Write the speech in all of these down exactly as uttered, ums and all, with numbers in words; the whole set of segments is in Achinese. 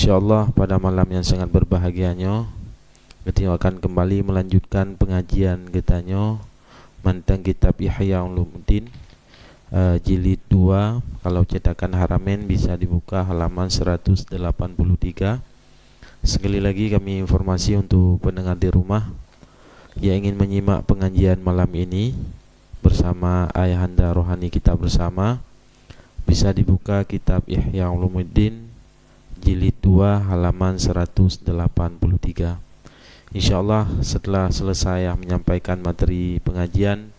Insyaallah, pada malam yang sangat berbahagia nyoe, geutanyoe akan kembali melanjutkan pengajian geutanyoe mantong kitab Ihya Ulumuddin, eh, jilid dua. Kalau cetakan Haramain, bisa dibuka halaman seratus delapan puluh tiga. Sekali lagi kami informasi untuk pendengar di rumah yang ingin menyimak pengajian malam ini bersama Ayahanda Rohani kita bersama, bisa dibuka kitab Ihya Ulumuddin jilid dua halaman seratus delapan puluh tiga. Insyaallah, setelah selesai menyampaikan materi pengajian,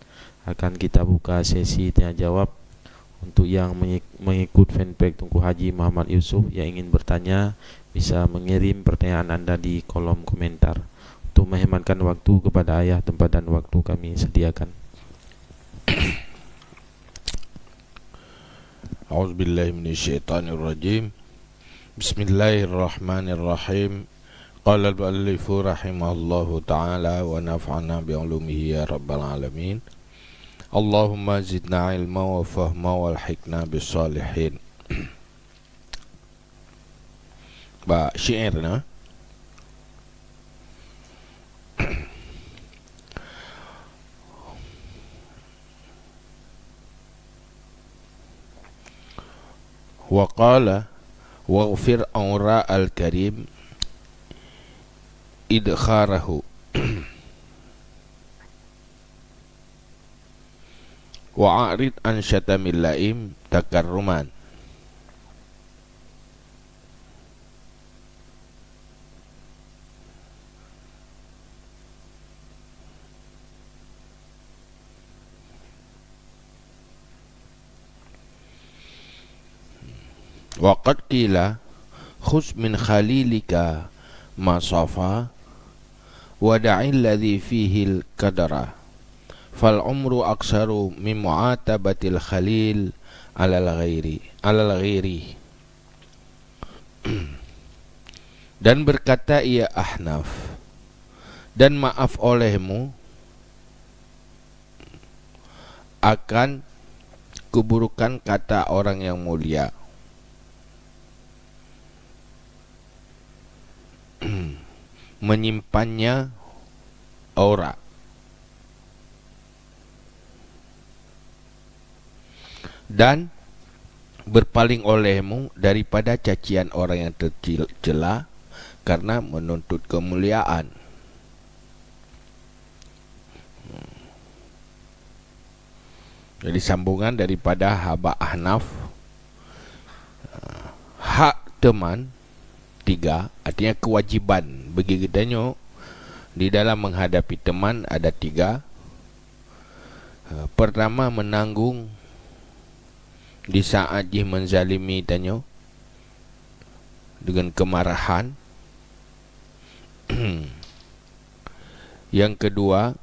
akan kita buka sesi tanya jawab. Untuk yang mengi-, mengikut fanpage Teungku Haji Muhammad Yusuf yang ingin bertanya, bisa mengirim pertanyaan anda di kolom komentar. Untuk menghematkan waktu, kepada ayah tempat dan waktu kami sediakan. A'udzubillahi minasyaitonirrajim. Bismillahirrahmanirrahim. Qala al-muallifu rahimahullahu ta'ala wa nafa'na bi ulumihi ya rabbal alamin. Allahumma zidna ilma wa fahma walhiqna bis salihin. Ba syair na. Wa qala, "Waghfir aura al-karim idkharahu, wa a'rid an syatamil la'im takarruman." Wa qad qila, "Khudz min khalilika ma safa, wa da'il ladzi fihil kadara, fal umru aksaru min mu'atabatil khalil alal ghairi, alal ghairi." Dan berkata ia Ahnaf, "Dan maaf olehmu akan keburukan kata orang yang mulia, menyimpannya aura, dan berpaling olehmu daripada cacian orang yang tercela karena menuntut kemuliaan." Jadi, sambungan daripada haba Ahnaf, hak teman tiga, artinya kewajiban bagi geutanyoe di dalam menghadapi teman ada tiga. Pertama, menanggung di saat jih menzalimi tanyoe dengan kemarahan. Yang kedua,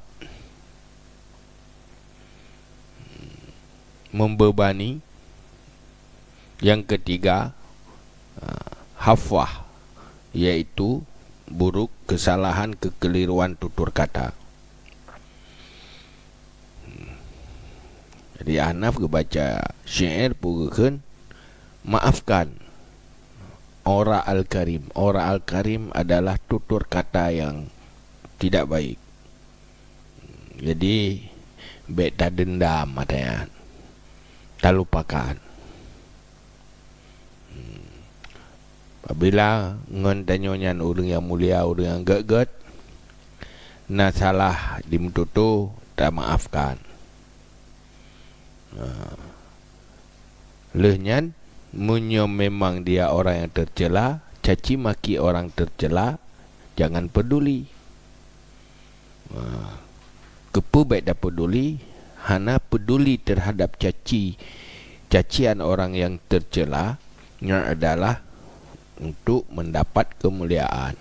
membebani. Yang ketiga, ah, hafwah, yaitu buruk, kesalahan, kekeliruan tutur kata. Jadi, Ahnaf geubaca syair peue geukheun, maafkan. Aura al-karim. Aura al-karim adalah tutur kata yang tidak baik. Jadi, bèk tadendam, artinya talupakan. Apabila ngon tanyoe nyan ureuëng nyang mulia, ureuëng nyang gèt-gèt, na salah di meututoe, tamaafkan. Ha. Lheueh nyan, meunyoe memang dia orang yang tercela, caci maki orang tercela, jangan peduli. Ha. Keupeue bèk tapeduli? Hana peduli terhadap caci, cacian orang yang tercela, nyan adalah untuk mendapat kemuliaan.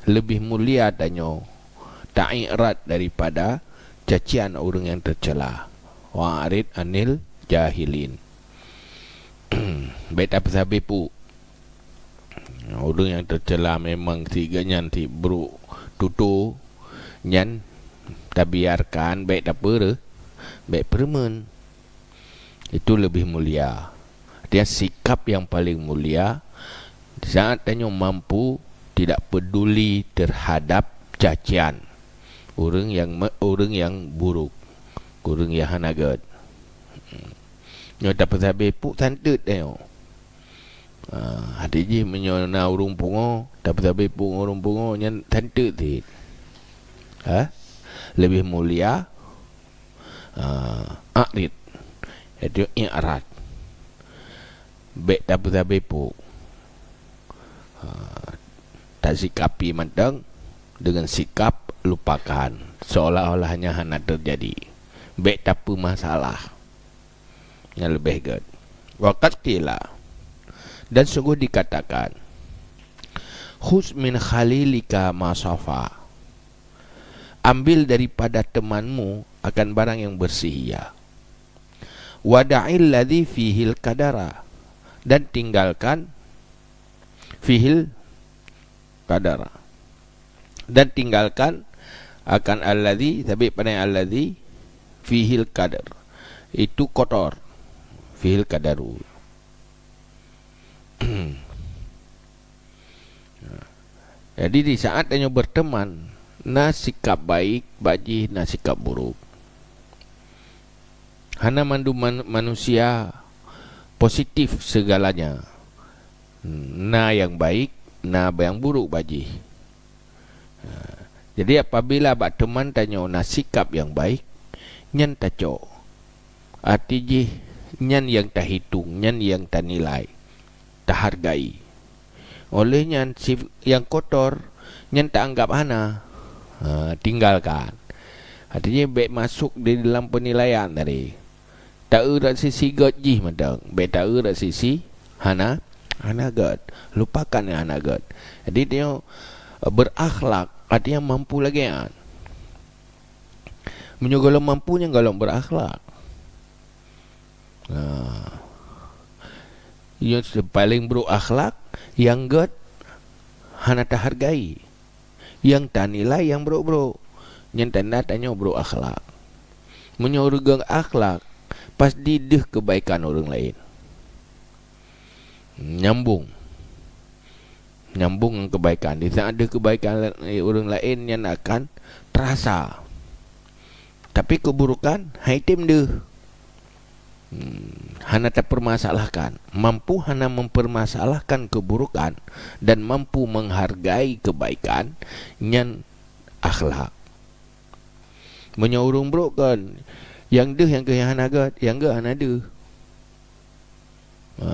Leubeh mulia tanyoe ta'i'rad daripada cacian ureuëng nyang teucela. Wa'rid anil jahilin. Bèk tapeusabe peue. Ureuëng nyang teucela memang si geuhnyan si brôk tutoe, nyan tabiarkan, bèk tapeureuh, bèk peureumeun. Itu leubeh mulia. Artinya, sikap yang paling mulia Saat tanyoe mampu tidak peduli terhadap cacian ureuëng nyang me-, ureuëng nyang buruk, ureuëng nyang hana gét. Nyoe tapeusabe puk santeut tanyoe. Ah, até jih meunyoe na ureuëng pungo, tapeusabe puk ngon ureuëng pungo nyan santeut cit. Ha? Leubeh mulia, ah, a'rid. Itu i'rad. Bék tapeusabe puk. Ha, tasikapi mantong dengan sikap lupakan, seolah-olah nyan hana teujadi. Bék tapeumasalah. Nyan leubeh gét. Wa qad qila, dan sungguh dikatakan, "Khudz min khalilika ma safa." Ambil daripada temanmu akan barang yang bersih ia. "Wa da'il ladzi fihil kadara," dan tinggalkan fihil kadara. Dan tinggalkan akan alladzi, sabé padang alladzi fihil kadar. Itu kotor. Fihil kadaru. Jadi, di saat tanyoe berteman, na sikap baik bak jih, na sikap buruk. Hana mandum man-, manusia positif segalanya. Na nyang baik, na nyang buruk bak jih. Ha, jadi, apabila bak teman tanyoe na sikap nyang baik, nyan tacok. Arti jih, nyan nyang tahitong, nyan nyang tanilai, tahargai. Oleh nyan, si nyang kotor nyan taanggap hana, ha, tinggalkan. Artinya, bék masuk di dalam penilaian tadi. Taeu rot sisi gét jih mantong, bék taeu rot sisi hana, hana gét. Lupakan nyang hana gét. Jadi, tanyoe, eh, berakhlak, artinya mampu lagée nyan. Meunyoe gohlom mampu, nyan gohlom berakhlak. Nah, nyang se-, paléng brok akhlak, nyang gét hana tahargai. Nyang tanilai nyang brok-brok, nyan tanda tanyoe brok akhlak. Meunyoe ureuëng gét akhlak, pasti deuh keubaikan ureuëng laén. Nyambong. Nyambong ngon keubaikan. Di saat deuh keubaikan la-, ureuëng laén nyan akan terasa. Tapi keuburukan hai tem deuh. Hmm, hana tapeurmasalahkan. Mampu hana mempermasalahkan keuburukan dan mampu menghargai keubaikan, nyan akhlak. Meunyoe ureuëng brok kon, nyang deuh nyang keuh nyang hana gét, nyang gét hana deuh. Ha.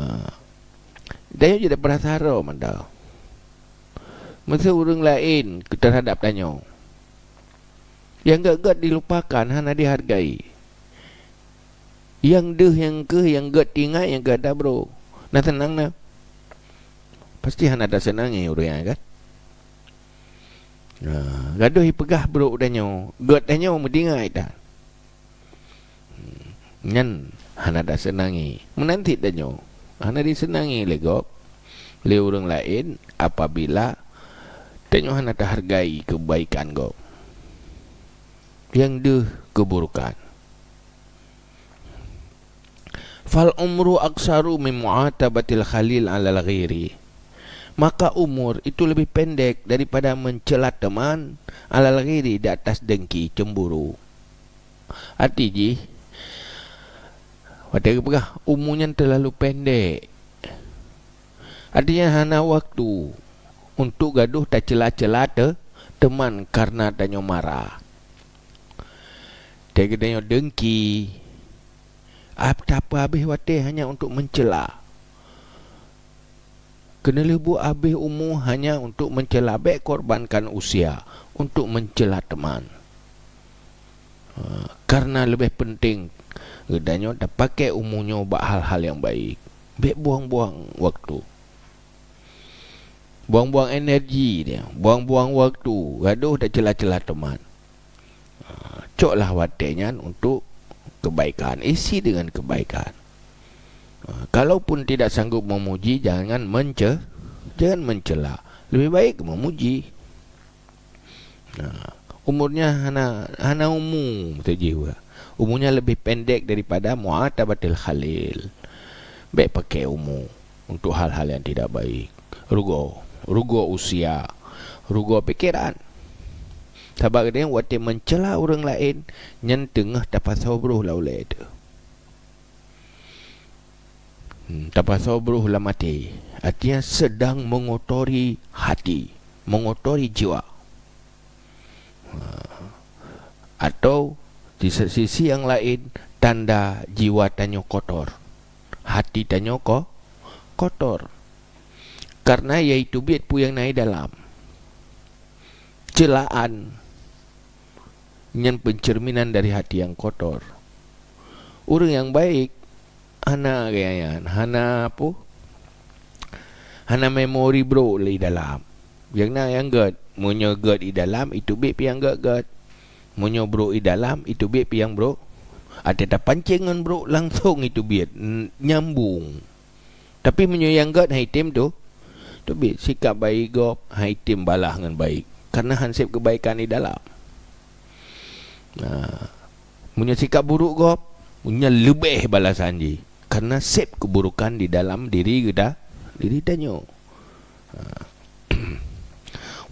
Tanyoe jeuet peurasa droe mantong. Meuseu ureuëng laén terhadap tanyoe, nyang gét-gét dilupakan, hana dihargai. Nyang deuh nyang keuh nyang gét teuingat nyang gét tabrok. Na seunang na? Pasti hana taseunangi ureuëng nyan kan? Nah, gadoh ipeugah brok tanyoe, gét tanyoe meutinggai that. Hmm, nyan hana taseunangi. Meunan cit tanyoe, hana diseunangi lé gob, lé ureuëng laén apabila tanyoe hana tahargai keubaikan gob. Nyang deuh keuburukan. "Fal umru aksaru min mu'atabatil khalil alal ghairi." Maka umur itu lebih pendek daripada mencela teman alal ghairi, di atas dengki, cemburu. Arti jih, watée geupeugah, umu nyan terlalu pendek. Artinya, hana waktu untuk gadoh tacela-cela te-, teman karena tanyoe marah. Teuka tanyoe dengki, ap-, tapeuhabéh watée hanya untuk mencela. Keuneulheueh buet habéh umu hanya untuk mencela, bék korbankan usia untuk mencela teman. Ha, karena leubeh penting geutanyoe tapaké umu nyoe bak hal-hal nyang baik. Bék buang-buang waktu. Buang-buang energi dia, buang-buang waktu, gadoh tacela-cela teman. Ha, coklah watée nyan untuk kebaikan, isi dengan kebaikan. Ha, kalaupun tidak sanggup memuji, jangan mence-, jangan mencela. Lebih baik memuji. Ha, umurnya hana, hana umu, maksud jih, umurnya lebih pendek daripada mu'atabatil khalil. Bék pakai umu untuk hal-hal yang tidak baik. rugoe, rugoe usia, rugoe pikeran. Sabab geutanyoe watée meucela ureuëng laén, nyan teungoh tapasoe broh lam ulée teuh. Hmm, tapasoe broh lam até, artinya sedang mengotori hati, mengotori jiwa. Ha. Atau di se-, sisi nyang laén, tanda jiwa tanyoe kotor. Hati tanyoe ko-, kotor. Karena yaitu biet peue nyang na di dalam. Celaan nyan pencerminan dari hati nyang kotor. Ureuëng nyang baik hana gaya nyan, hana apa? Hana memori brok lé dalam. Nyang na nyang gét, meunyoe gét di dalam, itu biet pih nyang gét-gét. Meunyoe brok di dalam, itu biet pih nyang brok. Até tapancéng ngon brok langsong itu biet, n-, nyambung. Tapi meunyoe nyang gét hai tem tu, tu biet sikap baik gob hai tem balah ngon baik. Karena han sép keubaikan di dalam. Nah, meunyoe sikap buruk gob, nyan leubeh balasan jih. Karena sép keuburukan di dalam diri geuda-, diri tanyoe. Ha.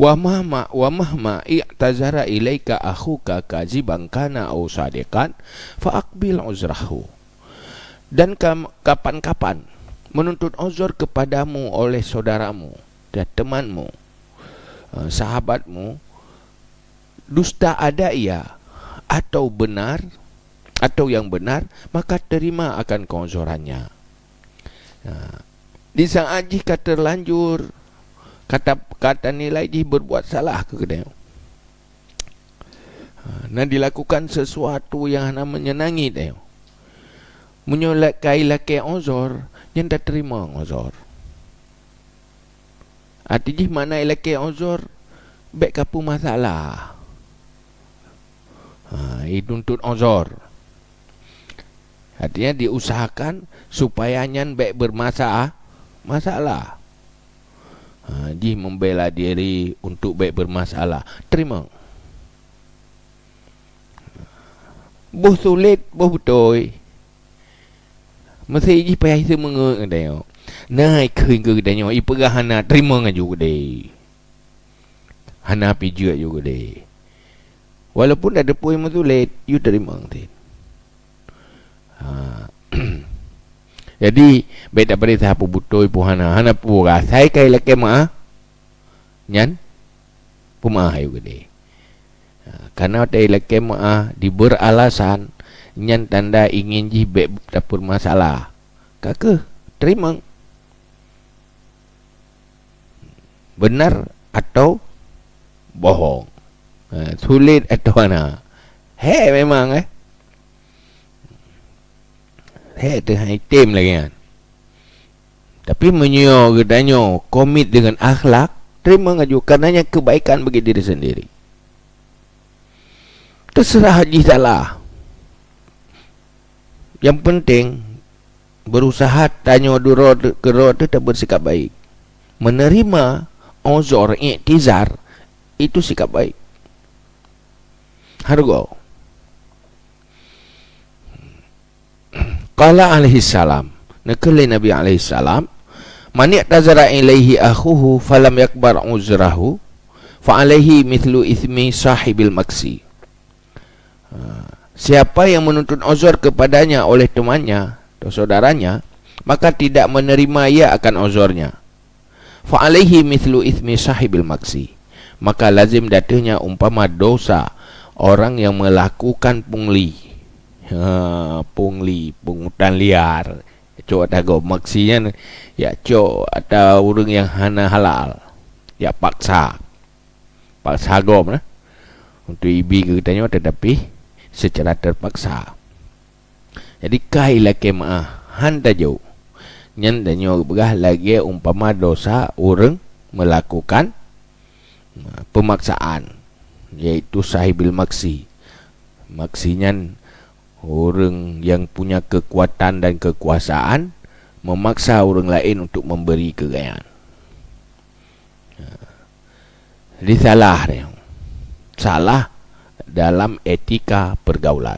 Wa mahma, wa mahma i'tazara ilaika akhuka kaziban kana au sadiqan, fa aqbil uzrahu. Dan kam-, kapan-kapan menuntut uzur kepadamu oleh saudaramu dan temanmu, eh, sahabatmu, dusta ada ia atau benar, atau yang benar, maka terima akan keuzurannya. Nah, di saat jih ka terlanjur, kata, kata nilai jih berbuat salah keu geutanyoe. Ha, na dilakukan sesuatu nyang hana menyenangi tanyoe. Meunyoe la-, ka ilakée uzur, nyan tateurimong uzur. Arti jih makna ilakée uzur, bék kapeumasalah. Ha, ituntut uzur. Artinya diusahakan supaya nyan bék bermasalah, masalah. Ha, jih membela diri untuk bék bermasalah. Teurimong. Boh sulet, boh beutôi. Meusé jih payah iseumeu'en geutanyoe. Na ikheun keu geutanyoe, ipeugah hana, teurimong aju keudeh. Hana pijeuet aju keudeh. Walaupun tateupeue meusulet, yue teurimong cit. Ha. Jadi, bék tapeuriksa peue beutôi, peue hana. Hana peue, asai ka ilakée meu'ah, nyan peumeu'ah aju keudeh. Ha, karena watée ilakée meu'ah diberalasan, nyan tanda ingin jih bék tapeumasalah. Ka keuh, teurimong. Benar atau bohong. Ha, sulet atau hana. Hék memang, eh. Hék teuh hai tem lagée nyan. Tapi meunyoe geutanyoe komit deungon akhlak, teurimong aju, karena nyan keubaikan bagi diri sendiri. Teuseurah jih salah. Nyang penting, berusaha tanyoe duroe teu-, keudroe teuh tabersikap baik. Menerima uzur, iktizar, itu sikap baik. Hargoe. Qala alaihi salam, neukheun lé Nabi alaihi salam, "Man i'tazara ilaihi akhuhu falam yaqbal uzrahu, fa alaihi mithlu itsmi sahibil maksi." Ha, siapa yang menuntut uzur kepadanya oleh temannya atau saudaranya, maka tidak menerima ia akan uzurnya, fa alaihi mithlu itsmi sahibil maksi, maka lazim di ateuehnya umpama dosa orang yang melakukan pungli. Ha, pungli, pungutan liar. Cok ata gob, maksi nyan, ya cok ata ureuëng nyang hana halal. Ya paksa. Paksa gob nah. Untuk ibi keu geutanyoe, tetapi secara terpaksa. Jadi, ka ilakée meu'ah, han tajok. Nyan tanyoe peugah lagée umpama dosa ureuëng melakukan, nah, pemaksaan, yaitu sahibil maksi. Maksi nyan ureuëng yang punya kekuatan dan kekuasaan memaksa ureuëng laén untuk memberi keu gobnyan. Jadi salah dia. Salah dalam etika pergaulan.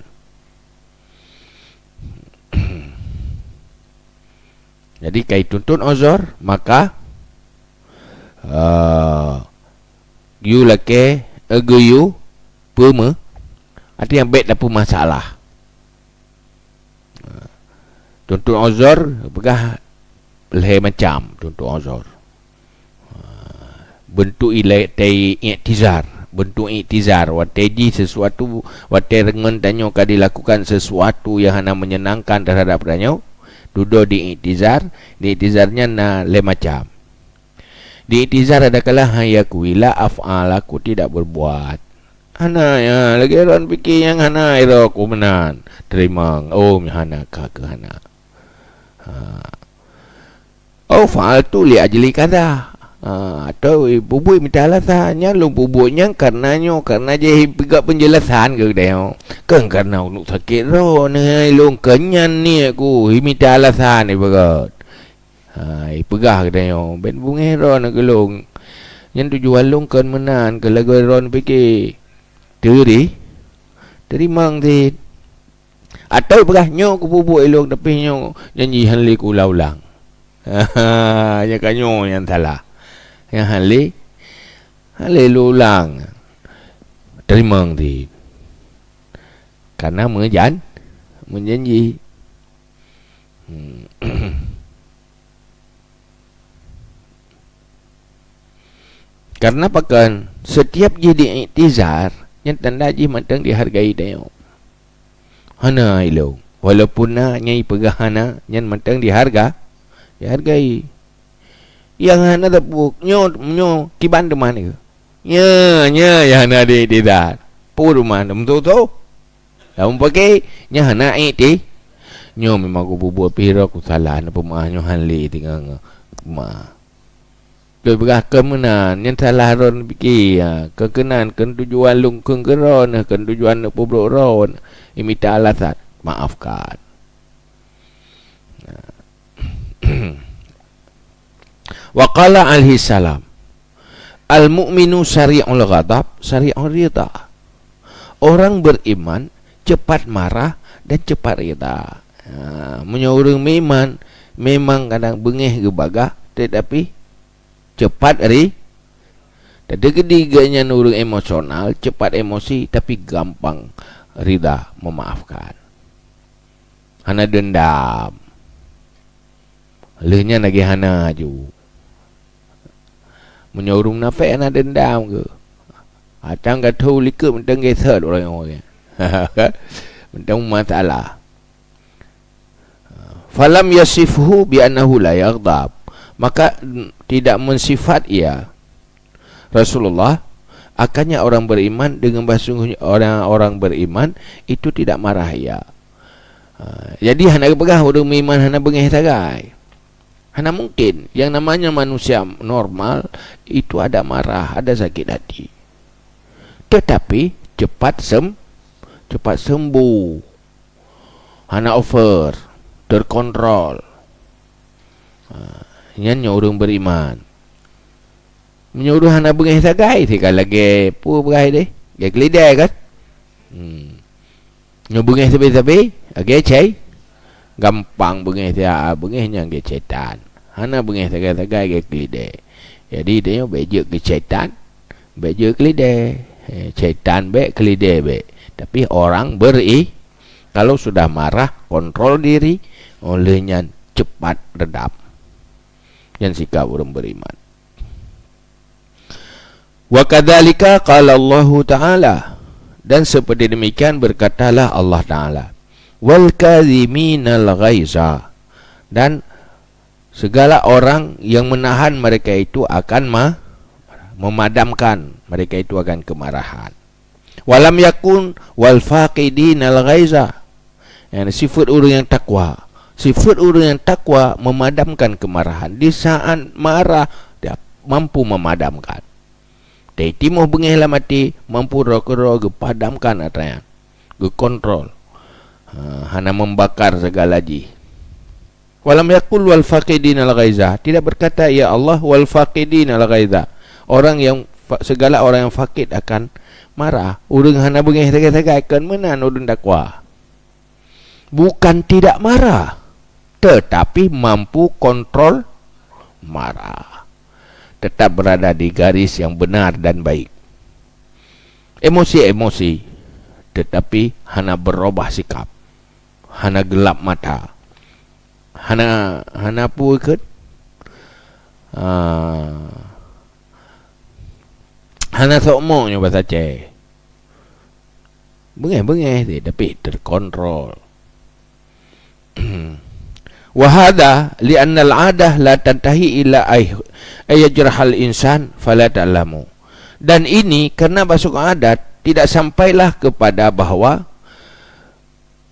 Jadi, ka ituntut uzur, maka Ah, geuyue lakée, eh, geuyue peumeu'ah, artinya bék tapeumasalah. Tuntot uzur peugah lhée macam tuntot uzur. Beuntuk ilée tei iktizar, beuntuk iktizar watée jih sesuatu, watée deungon tanyoe ka dilakukan sesuatu nyang hana menyenangkan terhadap tanyoe, dudoe di iktizar, di iktizar nyan na lhée macam. Di iktizar adakala han yakui la af'al, aku tidak berbuat. Hana, ya, lagée droen pike nyang hana iro ku meunan. Teurimong, oh, hana ka keu hana. Ha. Au fa'altu li ajli kadza. Ha, atau peubuet mita alasan, nyan lôn peubuet nyan karena nyoe, karena jih peugah penjelasan keu geutanyoe. Kon karena ulôn sakét droe, neuhai lôn kon nyan niet ku, mita alasan ibarat. Ha, ipeugah geutanyoe, "Bék beungéh droe keu lôn. Nyan tujuan lôn kon meunan, keu lagée droe pike." Teuri, teurimong cit. Atau ipeugah, "Nyoe kupeubuet ilôn, tapi nyoe janji han lé kuulang-ulang." Nyang ka nyoe nyang salah. Nyang han lé, han lé lôn ulang. Teurimong cit. Karena meujan-, meujanji. Hmm. Karena pakon, setiap jih di iktizar, nyan tanda jih mantong dihargai tanyoe. Hana ilôn. Walaupun na nyang ipeugah hana, nyan mantong diharga-, dihargai. Nyang hana teupeue, nyoe, nyoe kiban teuma nyoe. Nya, nya, nyang hana di iktizar. Peue teuma, meututoe? Lam pake, nyan hana ikti-, nyoe memang kupeubuet pih droe kusalah, na peumaah nyoe han lé tinggai ngon ma. Keu peugah keu meunan, nyan salah droe pike, ha, keu keunan, keu tujuan lôn keu droe, keu tujuan neupeubrok droe, imita alasan, maafkan. Wa qala alaihi salam, "Al-mu'minu sari'ul ghadab, sari'ur ridha." Orang beriman cepat marah dan cepat rida. Ha, meunyoe ureuëng meuiman, memang kadang beungéh geubagaih, tetapi cepat ri-, teukeudi geuhnyan ureuëng emosional, cepat emosi, tapi gampang rida memaafkan. Hana dendam. Lheueh nyan lagée hana aju. Meunyoe ureuëng munafék hana dendam geuh. Atang ka tho likot mantong geusot ureuëng nyoe. Mantong masalah. Falam yasifhu bi annahu la yaghdab. Maka, tidak mensifat ia Rasulullah, akannya orang beriman dengan bahasa sungguhnya orang-orang beriman itu tidak marah ia. Ha, jadi hana geupeugah ureuëng meuiman hana beungéh sagai. Hana mungkin. Yang namanya manusia normal itu ada marah, ada sakit hati. Tetapi cepat sem-, cepat sembuh. Hana over, terkontrol. Ha, nyan nyoe ureuëng beriman. Meunyoe ureuëng hana beungéh sagai, sika lagée peue beungéh deh, lagée keulidée kan? Hmm. Nyoe beungéh sabe-sabe, lagée cai-, gampang beungéh sia, beungéh nyan lagée syaitan. Hana beungéh sagai-sagai lagée keulidée. Jadi tanyoe bék jeuet keu syaitan, bék jeuet keulidée. Eh, syaitan bék, keulidée bék. Tapi orang beri-, kalau sudah marah, kontrol diri, oleh nyan cepat redam. Nyan sikap ureuëng beriman. Wa kadzalika qala Allahu Ta'ala, dan seperti demikian berkatalah Allah Ta'ala, "Wal kadhiminal ghaiza," dan segala orang yang menahan mereka itu akan ma-, memadamkan mereka itu akan kemarahan. "Walam yakun wal faqidinal ghaiza." Yang sifat ureuëng yang takwa. Sifat ureuëng yang takwa memadamkan kemarahan. Di saat marah, dia mampu memadamkan. Teuh timoh beungéh lam até, mampu droe keudroe geupadamkan atra nyan. Geukontrol. Ha, hana membakar segala jih. "Walam yakul wal faqidinal ghaiza." Tidak berkata, "Ya Allah, wal faqidinal ghaiza." Orang yang fa-, segala orang yang fakid akan marah. Ureuëng hana beungéh sagai-sagai, kon meunan ureuëng takwa. Bukan tidak marah, tetapi mampu kontrol marah. tetap berada di garis yang benar dan baik. Emosi-emosi, tetapi hana berubah sikap, hana gelap mata, hana, hana peue kheun, ah, hana sokmong nyoe bahasa Aceh. Beungéh-beungéh, tapi terkontrol. Wa hadza li'annal 'adah la tantahi ila ay-, ay yajrahal insan fala ta'lamu. Dan ini karena masuk adat, tidak sampailah kepada bahwa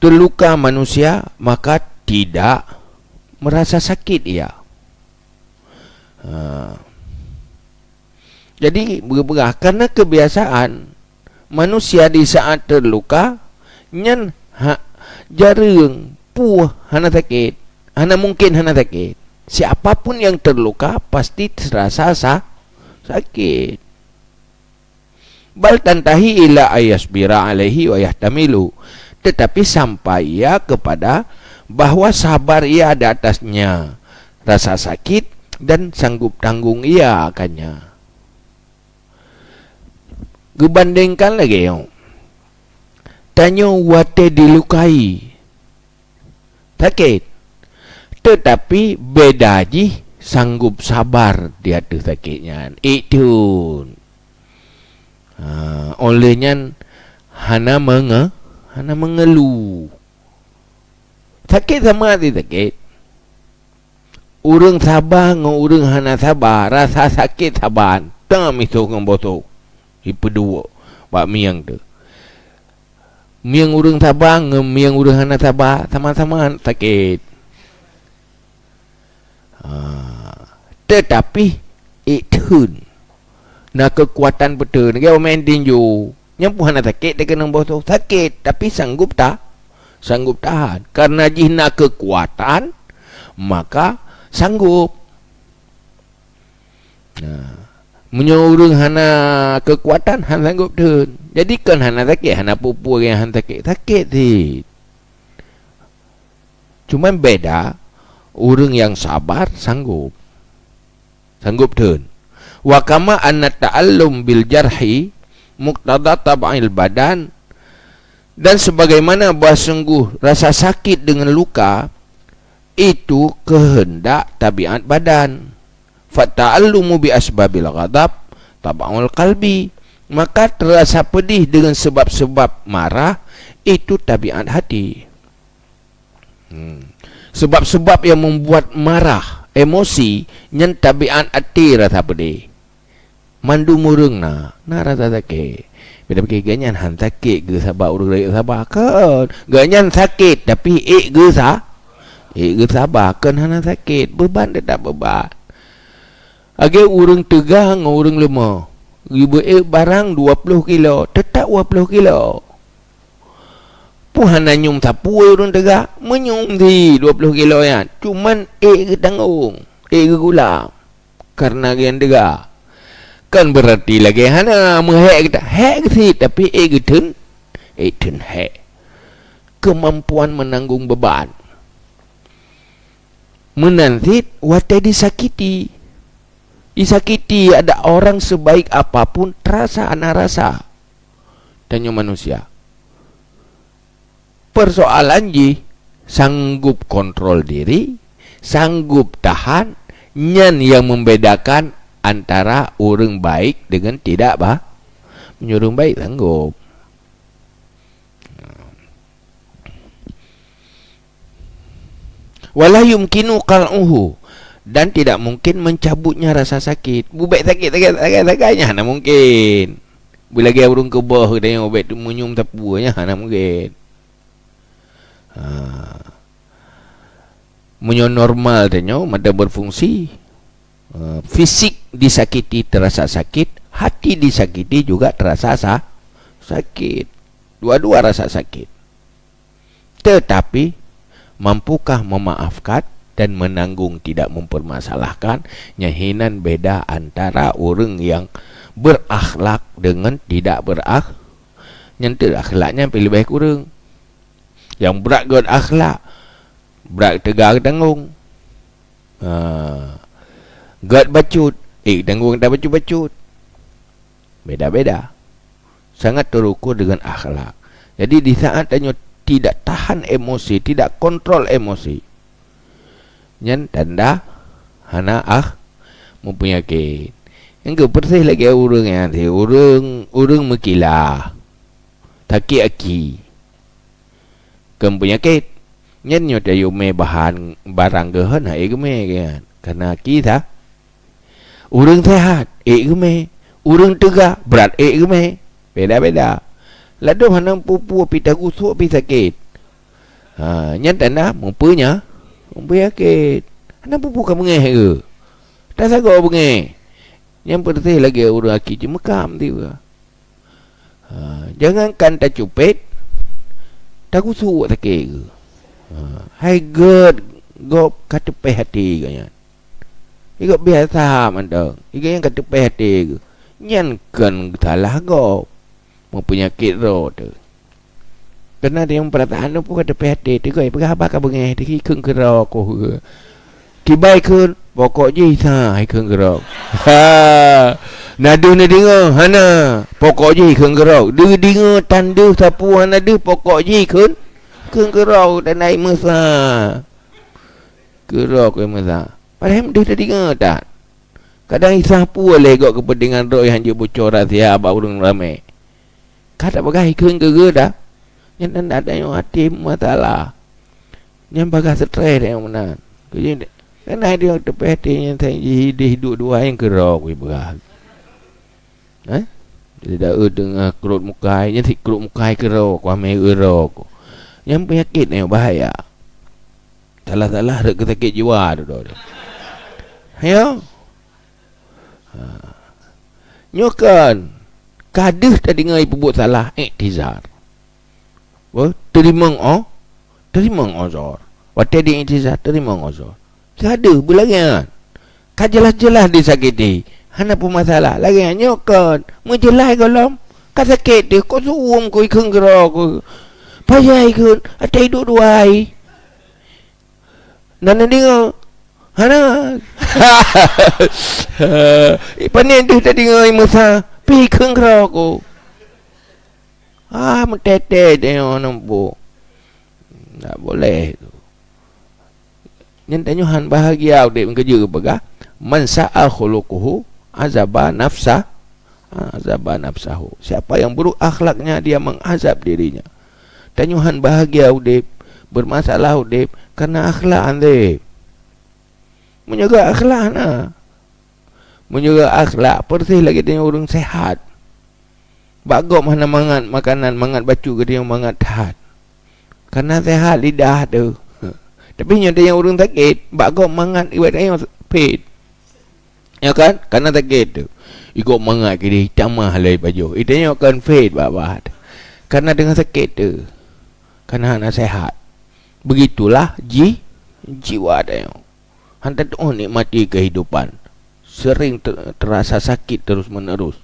terluka manusia, maka tidak merasa sakit ia. Ha. Jadi, beugah-beugah, karena kebiasaan manusia di saat terluka, nyan ha-, jareueng, puih, hana sakét, hana mungkin hana sakét. Siapa pun yang terluka, pasti terasa sa-, sakit. Bal tantahi ila ayasbira alaihi wa yahtamilu. Tetapi sampai ia kepada bahwa sabar ia di atasnya, rasa sakit, dan sanggup tanggung ia akannya. Geubandingkan lagée nyoe, tanyoe watée dilukai, sakét, teutapi beda jih sanggup sabar di ateueh sakét nyan. Ék thon. Ha, óh lheueh nyan hana menge-, hana mengeluh. Sakét sama hati sakét. Ureuëng saba ngon ureuëng hana saba, rasa sakét saban, tam misoh ngon bosoh. Ipeuduek bak mieng teuh. Mieng ureuëng saba ngon mieng ureuëng hana saba sama-sama sakét. Ah, teutapi ék thon. Na keukuatan beuteun. Lagée umain tinju. Nyan pun hana sakét, dia keunong bosoh. Sakét, tapi sanggup ta-, sanggup tahan. Karena jih na keukuatan, maka sanggup. Nah, meunyoe ureuëng hana keukuatan, hana sanggup thon. Jadi, kon hana sakét, hana peue-peue nyang hana sakét. Sakét cit. Cuman beda, ureuëng nyang sabar sanggup. Sanggup thon. Wa kama anna ta'allum bil jarhi muqtada tab'il badan, dan sebagaimana bahwa sungguh rasa sakit dengan luka itu kehendak tabiat badan. Fa ta'allumu bi asbabil ghadab tab'ul qalbi. Maka terasa pedih dengan sebab-sebab marah itu tabiat hati. Hmm. Sebab-sebab yang membuat marah, emosi, nyan tabiat até rasa pedih. Mandum ureuëng na, na rasa sakét. Bila pikir gobnyan han sakét geuh sabab ureuëng rayeuk saba, kon. Gobnyan sakét, tapi ék geuh sa-, ék geuh saba, kon hana sakét. Beuban teutap beuban. Lagée ureuëng teuga ngon ureuëng leumah. Geubeuék barang dua ploh kilo, teutap dua ploh kilo. Peue hana nyoe sapeue ureuëng teuga, meunyuem di dua ploh kilo nyan, cuman ék geutanggong, ék geugulam, karena geuh teuga. Kan berarti lagée hana meuhék geuta-, hék geuh cit, tapi ék geuteun, ék teun hék. Kemampuan menanggung beban. Meunan cit watée disakiti. Disakiti ada orang sebaik apapun terasa hana rasa. Tanyoe manusia. Persoalan jih, sanggup kontrol diri, sanggup tahan, nyan yang membedakan antara ureuëng baik dengan tidak ba-, meunyoe ureuëng baik sanggup. Wala yumkinu qal'uhu, dan tidak mungkin mencabutnya rasa sakit. Bubek sakit, sakit, sakit, sakit, nyan hana mungkin. Beulagée ureuëng keubah, geutanyoe ubek meunyum sapeue, nyan hana mungkin. Ha. Meunyoe normal tanyoe, mata berfungsi, ha, fisik disakiti terasa sakit, hati disakiti juga terasa sa-, sakit. Dua-dua rasa sakit. Tetapi, mampukah memaafkan dan menanggung tidak mempermasalahkan, nyan hinan beda antara ureuëng yang berakhlak dengan tidak berakh-, nyan teuh akhlak nyan pih leubeh kureueng. Nyang brat göt akhlak, brat teuga geutanggong. Ha. Göt bacut, Eh, tanggong tabacut-bacut. Beda-beda. Sangat terukur dengan akhlak. Jadi, di saat tanyoe tidak tahan emosi, tidak kontrol emosi, nyan tanda hana ah, meupeunyakét. Nyang keu persis lagée ureuëng nyan, si ureuëng, ureuëng meukilah, sakét aki, keu peunyakét. Nyan nyoe tayue mé bahan barang geuh hana ék geumé, kan? Karena aki sa. Ureuëng seuhat, ék geumé. Ureuëng teuga, brat ék geumé. Beda-beda. Ladôm hana peue-peue pih tagusok pih sakét. Ha, nyan tanda meupeunya-, meupeunyakét. Hana peue-peue ka beungéh geuh. Tasagoe beungéh. Nyan peureséh lagée ureuëng aki jeumeukam tiba. Ha, jangankan tacupet, tagusok sakét geuh. Ha, hai gét gob ka teupéh até geuh nyan. Igob biasa mantong. Igob nyang ka teupéh até geuh. Nyan kon salah gob. Meupeunyakét droe teuh. Keunan nyang peurasaan nyoe pun ka teupéh até teuh, geupeugah haba ka beungéh teuh, kheun keudroe koh. Kibai kheun, pokok jih sa, hai kheun keudroe. Ha, na deuh neudeungoe, hana, pokok jih kheun keudroe. Deuh deungoe tan deuh sapeue hana deuh, pokok jih kheun, kheun keudroe, dan ai meusa. Keudroe keu meusa. Padahai deuh teudeungoe that. Kadang isah peue lé gob keupeuntengan droe nyang jeuet bucok rahsia bak ureuëng ramé. Ka tapeugah ikheun keu geuh dah. Nyan tanda tanyoe até masalah. Nyan bagah stress tanyoe meunan. Keu jih, kan hai tanyoe teupéh até nyan sai jih deuh duek dua nyang keudroe kupeugah. Eh? Jadi daeu teungoh krot mukai, nyan si krot mukai keudroe, kuah mé keudroe. Nyan peunyakét nyang bahaya. Salah-salah rot keu sakét jiwa dudoe. Ayo. Ha. Nyoe kan, ka deuh tadeungoe peubuet salah, iktizar. Wah, teurimong o, teurimong uzur. Watée di iktizar, teurimong uzur. Ka deuh beulagée nyan. Ka jeulaih-jeulaih disakiti, hana peumasalah. Lagée nyan nyoe kon, meujeulaih gohlom, ka sakét teuh, kok suwom ku ikheun keudroe ku. Payah ikheun, até iduek dua hai. Na neudeungoe? Hana. Pane deuh tadeungoe meusa, pih kheun keudroe ku. Ah, meutete tanyoe numpuk. Tak boleh tu. Nyan tanyoe han bahagia udeb keujeuet peugah, "Man sa'a khuluquhu azaba nafsah, azaba nafsahu." Siapa yang buruk akhlaknya, dia mengazab dirinya. Tanyoe han bahagia udeb, bermasalah udeb, karena akhlak han deb. Meunyoe akhlak na, meunyoe akhlak persis lagée tanyoe ureuëng sehat. Bak gob hana mangat makanan, mangat bacut geutanyoe mangat that. Karena sehat lidah teuh. Tapi nyoe tanyoe ureuëng sakét, bak gob mangat iwet tanyoe phet. Ya kan? Karena sakét teuh. Igob mangat kideh tamah lé pajoh. Itanyoe kan phet bak-bak. Karena teungoh sakét teuh. Karena hana sehat. Begitulah ji-, jiwa tanyoe. Han tatu'oh nikmati kehidupan. Sering ter-, terasa sakit terus-menerus.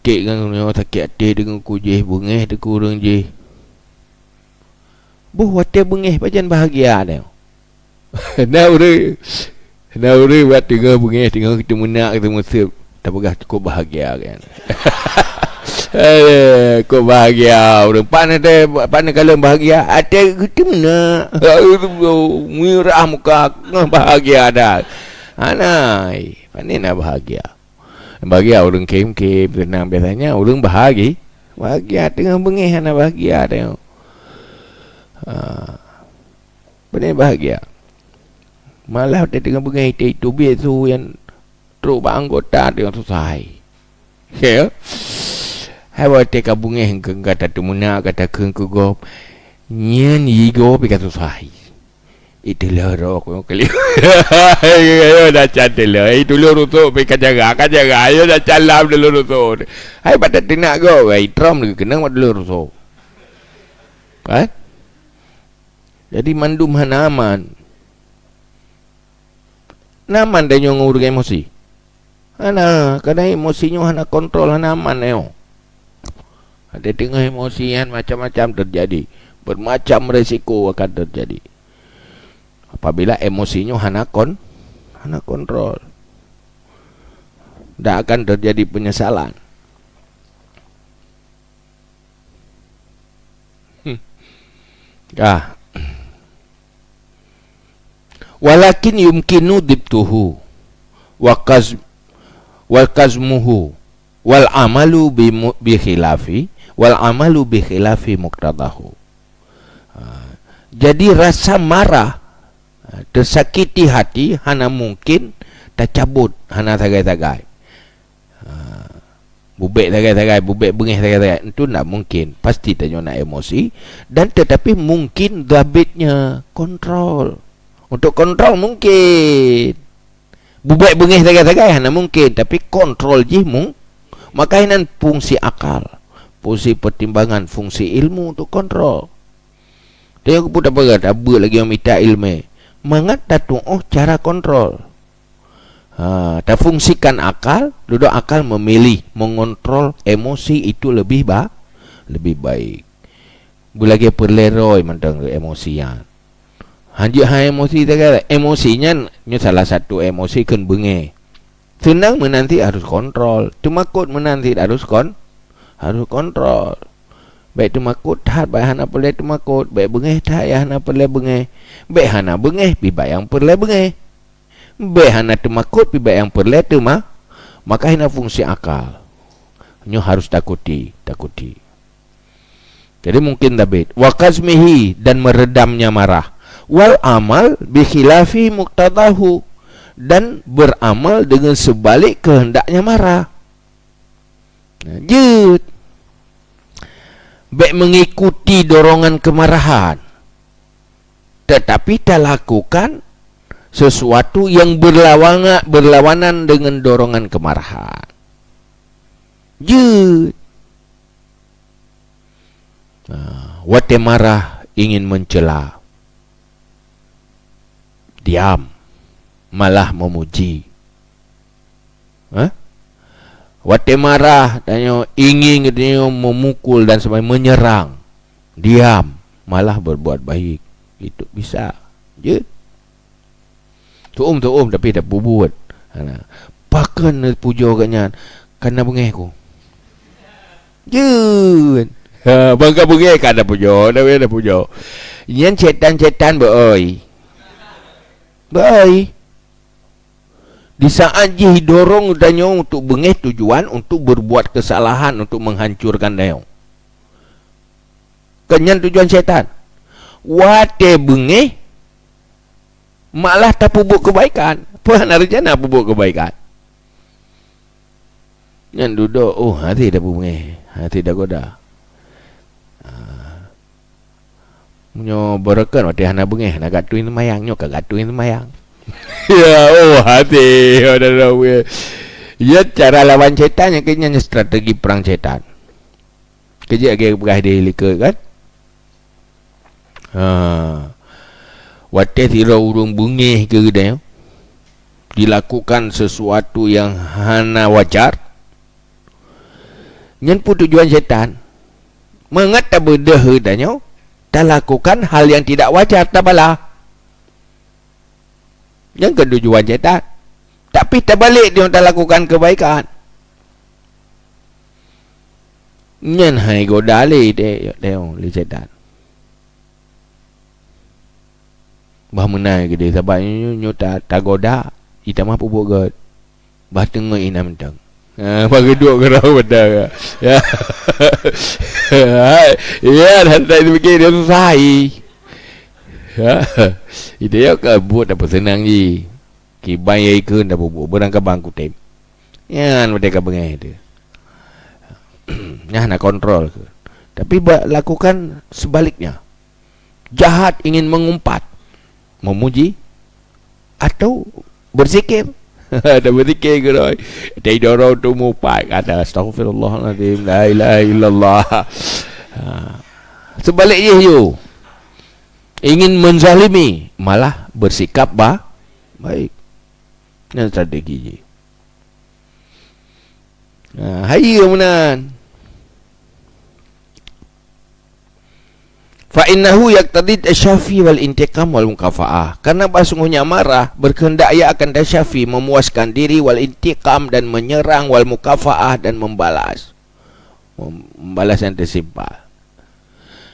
Kek ngon nyoe sakét até deungon ku jih, beungéh deungon ureuëng jih. Boh watée beungéh pajan bahagia nyoe. Na ureuëng, na ureuëng buat teungoh beungéh, teungoh teumeunak, teumeuseup. Tapeugah cukup bahagia kan. Eh, kok bahagia ureuëng. Pane teh, pane kalon bahagia. Até geuteumeunak. Mirah muka, bahagia dah. Anai, pane na bahagia. Bahagia ureuëng kém-kém, seunang biasanya ureuëng bahagi-, bahagia. Teungoh beungéh hana bahagia tengok. Ha. Pane bahagia. Malah watée teungoh beungéh iteubiet su nyang trok bak anggota teungoh susah hai. Ya. Hai watée ka beungéh ka, ka tateumeunak, ka takheun keu gob. Nyan igob pih ka susah hai. Itulah roh ku keliu. Ayo dah cantik lah. Itu lu rusuk pih ka jaga, ka jaga. Ayo dah calam dulu rusuk. Hai pada tinak gob, hai trom lagi kena mak dulu rusuk. Kan? Jadi mandum hana aman. Na aman tanyoe ngon ureuëng emosi? Hana, kadang emosi nyoe hana kontrol, hana aman nyoe. Ada teungoh emosi nyan macam-macam terjadi. Bermacam resiko akan terjadi. Apabila emosi nyoe hana kon-, hana kontrol. Tidak akan terjadi penyesalan. Hmm. Ah. Walakin yumkinu dhibtuhu wa kaz-, wa kazmuhu wal amalu bi mu-, bi khilafi, wal amalu bi khilafi muqtadahu. Ha, jadi rasa marah, ha, tersakiti hati hana mungkin tacabut, hana sagai-sagai. Ha, bubek sagai-sagai, bubek beungéh sagai-sagai, itu ndak mungkin. Pasti tanyoe na emosi, dan tetapi mungkin dhabitnya, kontrol. Untuk kontrol mungkin. Bubek beungéh sagai-sagai hana mungkin, tapi kontrol jih mung-, maka inan fungsi akal, fungsi pertimbangan, fungsi ilmu untuk kontrol. Tanyoe keupeue tapeugah, tabeuet lagée mita iéleumé, mangat tatuoh cara kontrol. Ha, tafungsikan akal, dudoe akal memilih, mengontrol emosi itu lebih ba-, lebih baik. Beulagée peureulée roe mantong emosi nyan. Hanjeuet hai emosi sagai, emosi nyan nyoe salah satu emosi kheun beungéh. Seunang meunan cit harus kontrol, teumakot meunan cit harus kon-, harus kontrol. Bék teumakot that, bék hana peureulée teumakot, bék beungéh that, bék hana peureulée beungéh, bék hana beungéh, pih bék nyang peureulée beungéh. Bék hana teumakot, pih bék nyang peureulée teuma-, maka hina fungsi akal. Nyoe harus takuti, takuti. Jadi mungkin dhabit. Wa kazmihi, dan meredamnya marah. Wal amal bi khilafi muqtadahu, dan beramal dengan sebalik kehendaknya marah. Nah, jeuet. Bék mengikuti dorongan kemarahan, tetapi talakukan sesuatu yang berlawana-, berlawanan dengan dorongan kemarahan. Jeuet. Nah, watée marah ingin mencela, diam, malah memuji. Hah? Watée marah, tanyoe ingin tanyoe memukul dan sebagainya, menyerang, diam, malah berbuat baik. Itu bisa. Jeuet. Tuom-tuom tapi tapeubuet. Hana. Pakon neupujoe gobnyan? Kana beungéh ku. Jeuet. Ha, bangka beungéh ka tapujoe, tapi tapujoe. Nyan setan-setan beu-oi. Beu-oi. Di saat jih dorong tanyoe untuk beungéh tujuan untuk berbuat kesalahan, untuk menghancurkan tanyoe. Kon nyan tujuan syaitan. Watée beungéh, malah tapeubuet keubaikan. Peue hana rencana peubuet keubaikan. Nyan dudoe, oh, hase tapeue beungéh, hase tagoda. Ah. Meunyoe beureukan watée hana beungéh, hana gak tueng seumayang, nyoe ka gak tueng seumayang. Ya, oh, hase, hana beungéh. Ya, cara lawan syaitan nyang keu nyan strategi perang syaitan. Keujeuet lagée peugah di likot kan? Ha. Watée sidroe ureuëng beungéh keu geutanyoe, dilakukan sesuatu yang hana wajar, nyan pun tujuan syaitan. Mangat tabeudôh geutanyoe, talakukan hal yang tidak wajar, tabala. Nyan keuh tujuan syaitan. Tapi teubalik, dia talakukan kebaikan. Nyan hai goda lé, teuh, teuh, lé syaitan. Bah meunan keudeh, sabab nyoe, nyoe ta-, tagoda, itamah peubuet gét. Bah teungoh inan mantong. Ha, bah geuduek keudroe mantong. Ya. Ya, dan tak dipikir dia susah, ih. Ya. Itu ya ka buet apa senang ji. Kiban ya ikeu nda bubu beurang ka bang kutem. Nyan watée ka beungéh teuh. Nyan hana kontrol keu. Tapi ba-, lakukan sebaliknya. Jahat ingin mengumpat, memuji, atau berzikir. Ada berzikir ke doi? Tadi dorong tu mupat, kata, "Astaghfirullahaladzim, la ilaha illallah." Ha. Sebalik jih you. Ingin menzalimi, malah bersikap ba-, baik. Nyan strategi jih. Ha, hai meunan. Fa innahu yaqtadi tasyafi wal intiqam wal mukafaah. Karena bahwa sungguhnya marah berkehendak ia akan tasyafi, memuaskan diri, wal intiqam, dan menyerang, wal mukafaah, dan membalas. Mem-, membalas yang tersimpal.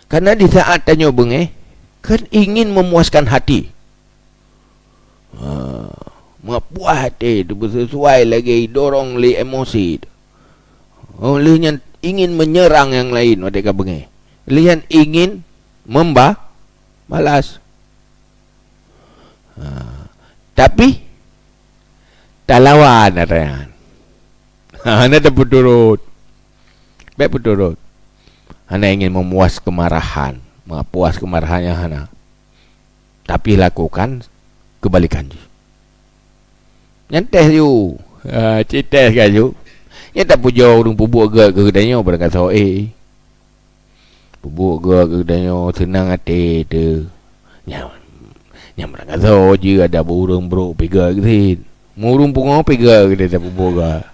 Karena di saat tanyoe beungéh, kan ingin memuaskan hati. Ha, meupuas até tu beusesuai lagée dorong lé emosi tu. Oh, lheueh nyan ingin menyerang nyang laén watée ka beungéh. Lheueh nyan ingin memba-, balas. Ha, tapi talawan ata nyan. Ha, hana tapeuturot. Bék peuturot. Hana ingin memuas kemarahan, memuas kemarahan nyang hana. Tapi lakukan kebalikan jih. Nyan teh ju. Ha, cit teh ka ju. Nyan tapujoe ureuëng peubuet gét keu geutanyoe barangkasoe. Peubuet gét keu geutanyoe seunang até teuh. Nyan, nyan barangkasoe jih ada ureuëng brok pih gét keu sit. Meureuëng pungoe pih gét keu sit tapeubuet gét.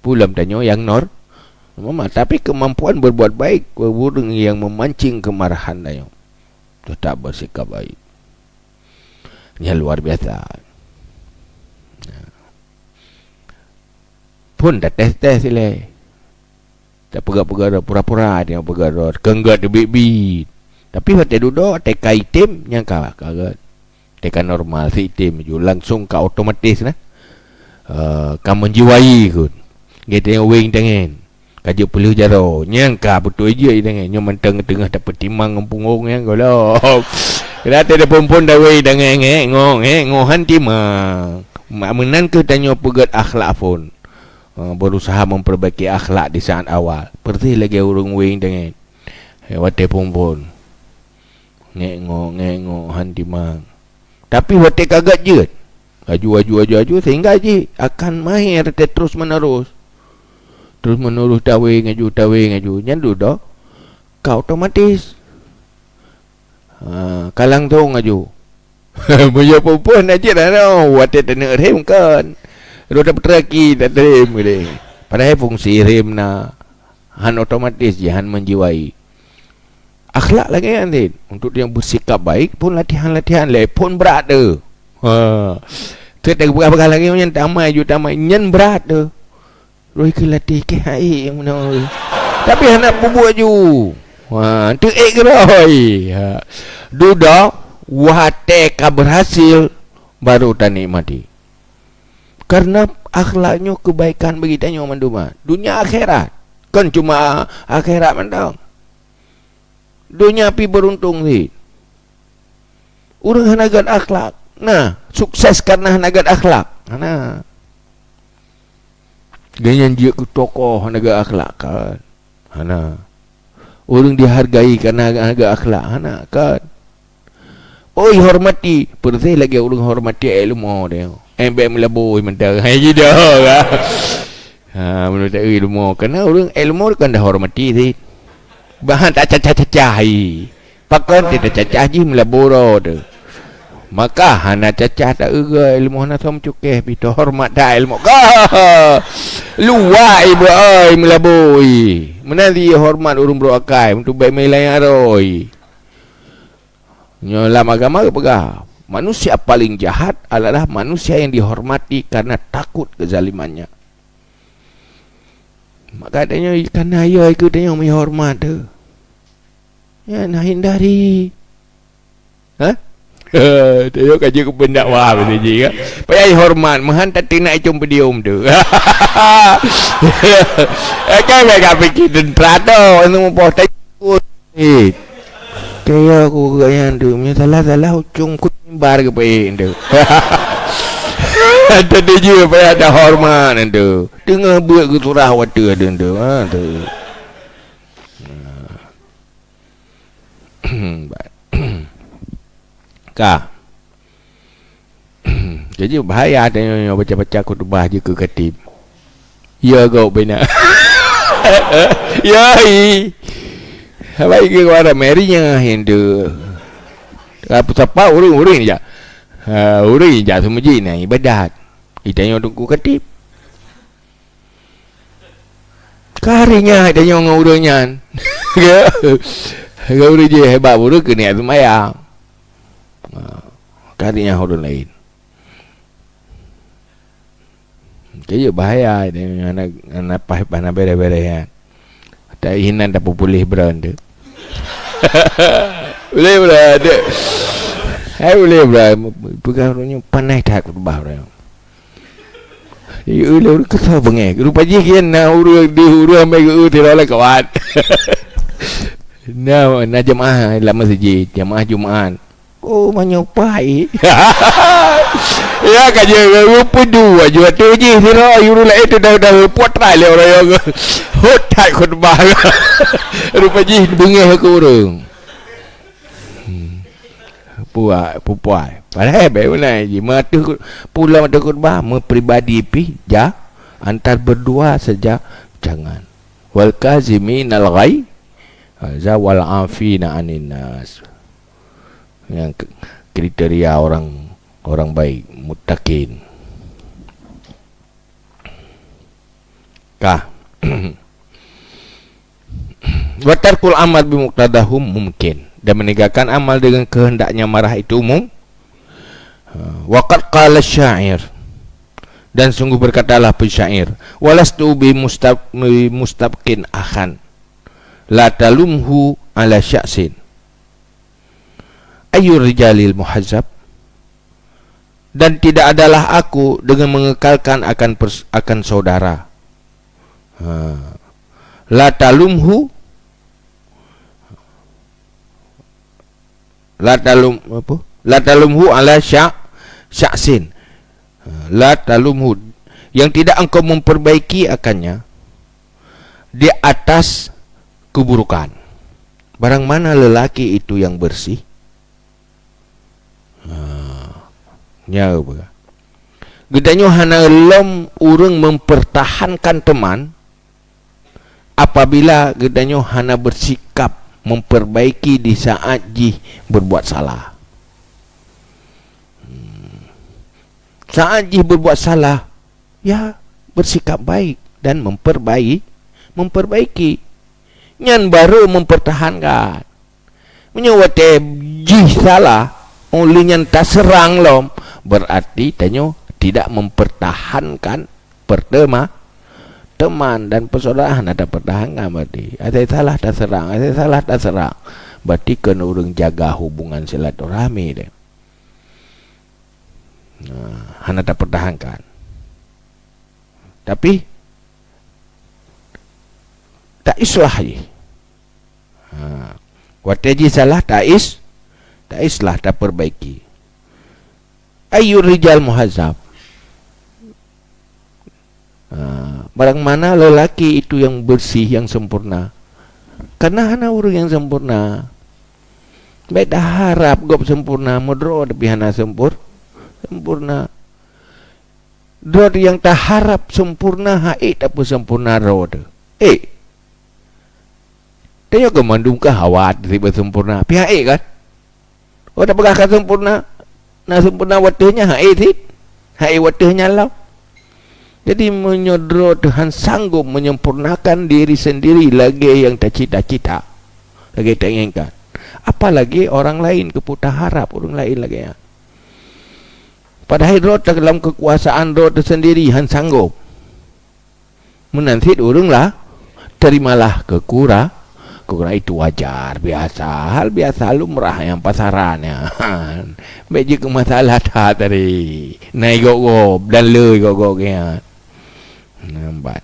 Peue lom tanyoe nyang nor-, normal, tapi kemampuan berbuat baik ureuëng yang memancing kemarahan tanyoe tetap bersikap baik. Nyan luar biasa. Nah. Pun dah tes-tes ilée. Tak peugah-peugah dah pura-pura dia peugah dah. Keu gét teubiet-biet. Tapi watée dudoe, watée ka item, nyang ka, ka gét. Teuka normal, si item ju langsung ka otomatis nah. Eh, ka menjiwai keuh. Geutanyoe wéng tangen. Ka jeuet peuleueh jaroe. Nyang ka beutôi jeuet tangen. Nyoe mantong teungoh tapeutimang ngon punggong nyang golom. Kira teuh phon-phon dah wéng tangen, ngek, ngok, ngek, ngok, han timang. Mak meunan keuh tanyoe peugét akhlak phon. Eh, berusaha memperbaiki akhlak di saat awal. Persis lagée ureuëng wéng tangen. Eh, watée phon-phon. Ngek-ngok, ngek-ngok, han timang. Tapi watée ka gét jeuet, aju, aju, aju, aju, sehingga jih akan mahir teuh terus menerus. Terus menerus taweng aju, taweng aju. Nyan dudoe ka otomatis. Ha, ka langsung aju. Meunyoe phon-phon na cit dah, watée taneuk rem kan. Roda peutraki tak rem geude. Padahai fungsi rem na. Han otomatis jih, han menjiwai. Akhlak lagée nyan cit. Untuk nyang bersikap baik phon latihan-latihan lé, phon brat teuh. Ha. Teuka peugah-peugah lagée nyan tamai ju tamai, nyan brat teuh. Roh keu lati keh hai nyang meunoe. Tapi hana peubuet ju. Ha, teuék keuroi. Ha. Dudoe watée ka berhasil baru tanikmati. Karena akhlak nyoe kebaikan bagi tanyoe mandum, ha. Dunia akhirat. Kon cuma akhirat mantong. Donya pih beuruntung cit. Ureuëng hana gét akhlak, nah, sukses karena hana gét akhlak. Hana. Gobnyan jeuet keu tokoh hana gét akhlak kan? Hana. Ureuëng dihargai karena hana gét akhlak? Hana kan? Oi, hormati, persis lagée ureuëng hormati ilmu dia. Eh, bék meulabôi mantong. Hai jidoe kan? Ha, meunurot ilmu. Karena ureuëng ilmu kan dah hormati cit. Bah han tacacah-cacah hai. Pakon teuh tacacah jih meulabôi droe teuh. Maka hana cacah ta-eu ilmu, hana som cukeh pih teuhoreumat that ilmu. Ka! Luwai beu ai meulabôi. Meunan jih horeumat ureuëng brok akai, meunteuk bék meuilang aroi. Nyoe lam agama geupeugah, manusia paling jahat adalah manusia yang dihormati karena takut kezalimannya. Maka tanyoe kana yo ikeu tanyoe meuhoreumat teuh. Ya, nah hindari. Hah? Tanyoe ka jeuet keu pendakwah bak jih kan. Payah horeumat, meuhan tateunak icong podium teuh. Eh, kan mereka pikir tentara tu, anu poh takut. Eh, kaya aku gaya tu, punya salah-salah ujung ku mimbar ke baik tu. Tadi je payah dah hormat tu. Tengah buat ke surah waktu ada tu. Ha tu. Ka. Jadi bahaya tanyoe baca-baca khutbah jih keu khatib. Ya gok bina. Ya i. Sabai ke wara merinya hindu. Apa sapa urung-urung jak. Ha, urung jak semuji na ibadat. Itanyoe teungku khatib. Kari nyan tanyoe ngon ureuëng nyan. Ureueng jih hebat, ureueng keuneuk seumayang. Ha, ka nyan ureueng laén. Jadi bahaya, hana, hana paih, hana beres-beres, ya. Tak hinan tak populis brand tu. Boleh brand tu. Hai boleh brand. Peugah ureueng nyoe panas that khutbah ureueng. Iya, lé ureueng kesal beungéh. Rupa jih kian na ureueng di ureueng amai geu tira oleh kawan. Na, na jemaah lam masjid, jemaah Jumaat. Oh, meunyoe pai. Ya, ka jeuet, rupa dua jua tu jih sira, ureueng laén tu dah, dah puat rai lé ureueng nyang hot that khutbah. Rupa jih beungéh keu ureueng. Hmm. Puai, pupuai. Padahai baik beuna jih. Meuateueh khut-, pulang ateueh khutbah, meupribadi pih, ja, antar berdua saja, jangan. Wal kaziminal ghaidh, za wal afina anin nas. Yang k-, kriteria orang, orang baik, muttaqin. Kah. Wa tarkul amal bimuqtadahum mumkin. Dan meninggalkan amal dengan kehendaknya marah itu mum-, ha, wa qad qala syair. Dan sungguh berkatalah pensyair, "Walastu bi mustab-, bi mustabqin akhan. La talumhu ala syaksin. Ayyur rijalil muhazzab?" Dan tidak adalah aku dengan mengekalkan akan pers-, akan saudara. Ha. La talumhu, la talum-, apa? La talumhu ala syak-, syaksin. Ha. La talumhu. Yang tidak engkau memperbaiki akannya di atas keburukan. Barang mana lelaki itu yang bersih? Ha, nyoe beuh. Geutanyoe hana lom ureueng mempertahankan teuma apabila geutanyoe hana bersikap memperbaiki di saat jih berbuat salah. Hmm. Saat jih berbuat salah, ya, bersikap baik dan memperbai-, memperbaiki. Nyan baru mempertahankan. Meunyoe watée jih salah, ulih nyan taseurang lom, berarti tanyoe tidak mempertahankan pertema-, teman dan persaudaraan hana tapertahankan berarti. Asai salah taseurang, asai salah taseurang. Berarti kon ureueng jaga hubungan silaturahmi deh. Nah, hana tapertahankan. Tapi, taislah jih. Ha. Watée jih salah, tais-, taislah, taperbaiki. Ayyur rijal muhazzab? Ha. Barang mana lelaki itu yang bersih, yang sempurna? Karena hana ureueng nyang sempurna. Bék taharab gob sempurna, meudroe tapi hana sempur-, sempurna. Droe nyang taharab sempurna, han ék tapeusempurna droe teuh. Ék. Tanyoe keu mandum keu hawa sibeuet sempurna. Pih han ék kan? Oh, tapeugah ka sempurna. Na sempurna watée nyan han ék cit. Han ék watée nyan lom. Jadi, meunyoe droe teuh han sanggob menyempurnakan diri sendiri lagée nyang tacita-cita, lagée tainginkan, apalagi orang lain, keupeue taharab ureueng lain lagée nyan. Padahai droe teuh lam keukuasaan droe teuh sendiri han sanggob. Meunan cit ureueng lah, terimalah keukura-, keukura-, itu wajar, biasa, hal biasa, lumrah nyang pasaran nyan. Bék jeuet keu masalah that tadi. Na igob-gob dan le igob-gob nyan. Nambat.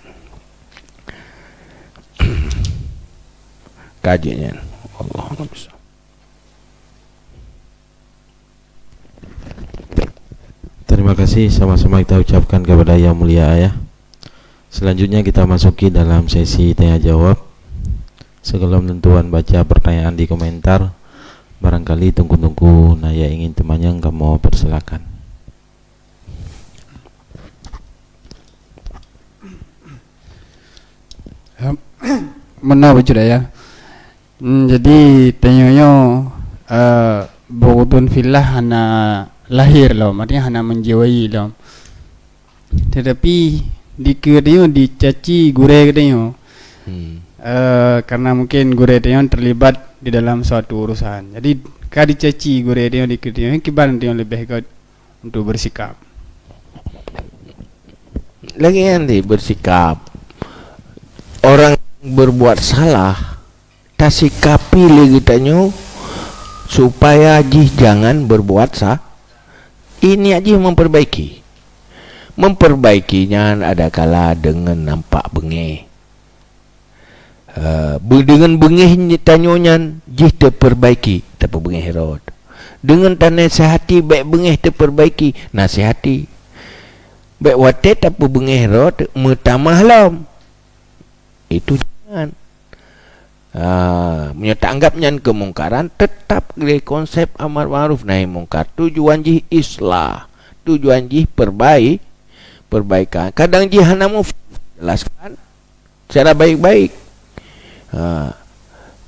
Ka jeuet nyan. Allahu a'lam. Terima kasih sama-sama kita ucapkan kepada Yang Mulia Ayah. Selanjutnya kita masuki dalam sesi tanya jawab. Sebelum tuan baca pertanyaan di komentar, barangkali teungku-teungku na nyang ingin teumanyong, kamoe persilakan. Meunoe bacut, Ayah. Hmm, jadi tanyoe nyoe, eh, bughudun fillah hana lahé lom, artinya hana menjiwai lom. Tetapi dikeue tanyoe dicaci gurée geutanyoe. Hmm. eh, karena mungkin gurée tanyoe terlibat di dalam suatu urusan. Jadi, ka dicaci gurée tanyoe di keue tanyoe, kiban tanyoe leubeh gét untuk bersikap. Lagée nyan deh bersikap. Orang berbuat salah, tasikapi lé geutanyoe supaya jih jangan berbuat sa-, niat jih memperbaiki. Memperbaiki nyan adakala deungon nampak beungéh. Eh, beu-, deungon beungéh tanyoe nyan jih teupeurbaiki, tapeubeungéh rot. Deungon tanasihati bék beungéh teupeurbaiki, nasihati. Bék watée tapeubeungéh rot meutamah lom. Itu jangan. Ah, meunyoe taanggab nyan keumungkaran, teutap lé konsep amar ma'ruf nahi mungkar. Tujuan jih islah, tujuan jih perbai-, perbaikan. Kadang jih hana muf-, jelaskan secara baik-baik. Ha.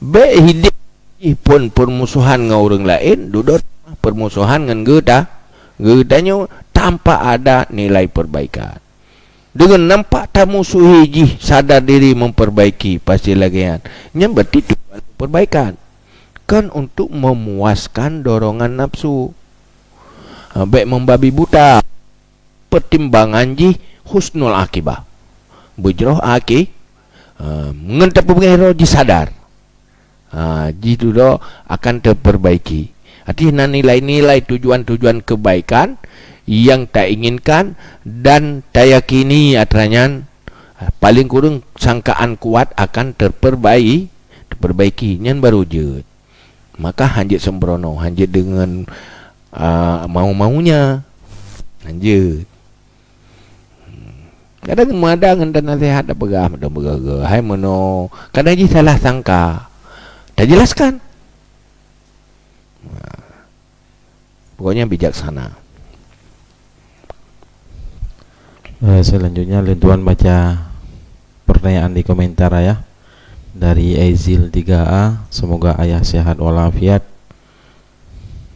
Bék hideue jih phon permusuhan ngon ureuëng laén, dudoe permusuhan ngon geuta-, geutanyoe tanpa ada nilai perbaikan. Deungon nampak tamusuhi jih sadar diri memperbaiki, pasti lagée nyan. Nyan berarti tujuan perbaikan. Kan untuk memuaskan dorongan nafsu. Ha, bék membabi buta. Pertimbangan jih husnul akibah. Beujroh aki-, ha, ngon tapeubeungéh roh jih sadar. Ha, jih dudoe akan teupeurbaiki. Artinya nilai-nilai tujuan-tujuan kebaikan yang tainginkan dan tayakini atra nyan, paling kureueng sangkaan kuat akan teupeurbai-, teupeurbaiki. Nyan baru jeuet. Maka hanjeuet sembrono, hanjeuet deungon, a, mau-maunya. Hanjeuet. Kadang meuada ngon tanaseuhat tapeugah, tapeugah, "Hai meunoe," kadang jih salah sangka. Tajelaskan. Nah, pokoknya bijaksana. Eh, selanjutnya, lôn tuan baca pertanyaan di komentar, Ayah. Dari Aizil tiga A, semoga Ayah sehat walafiat.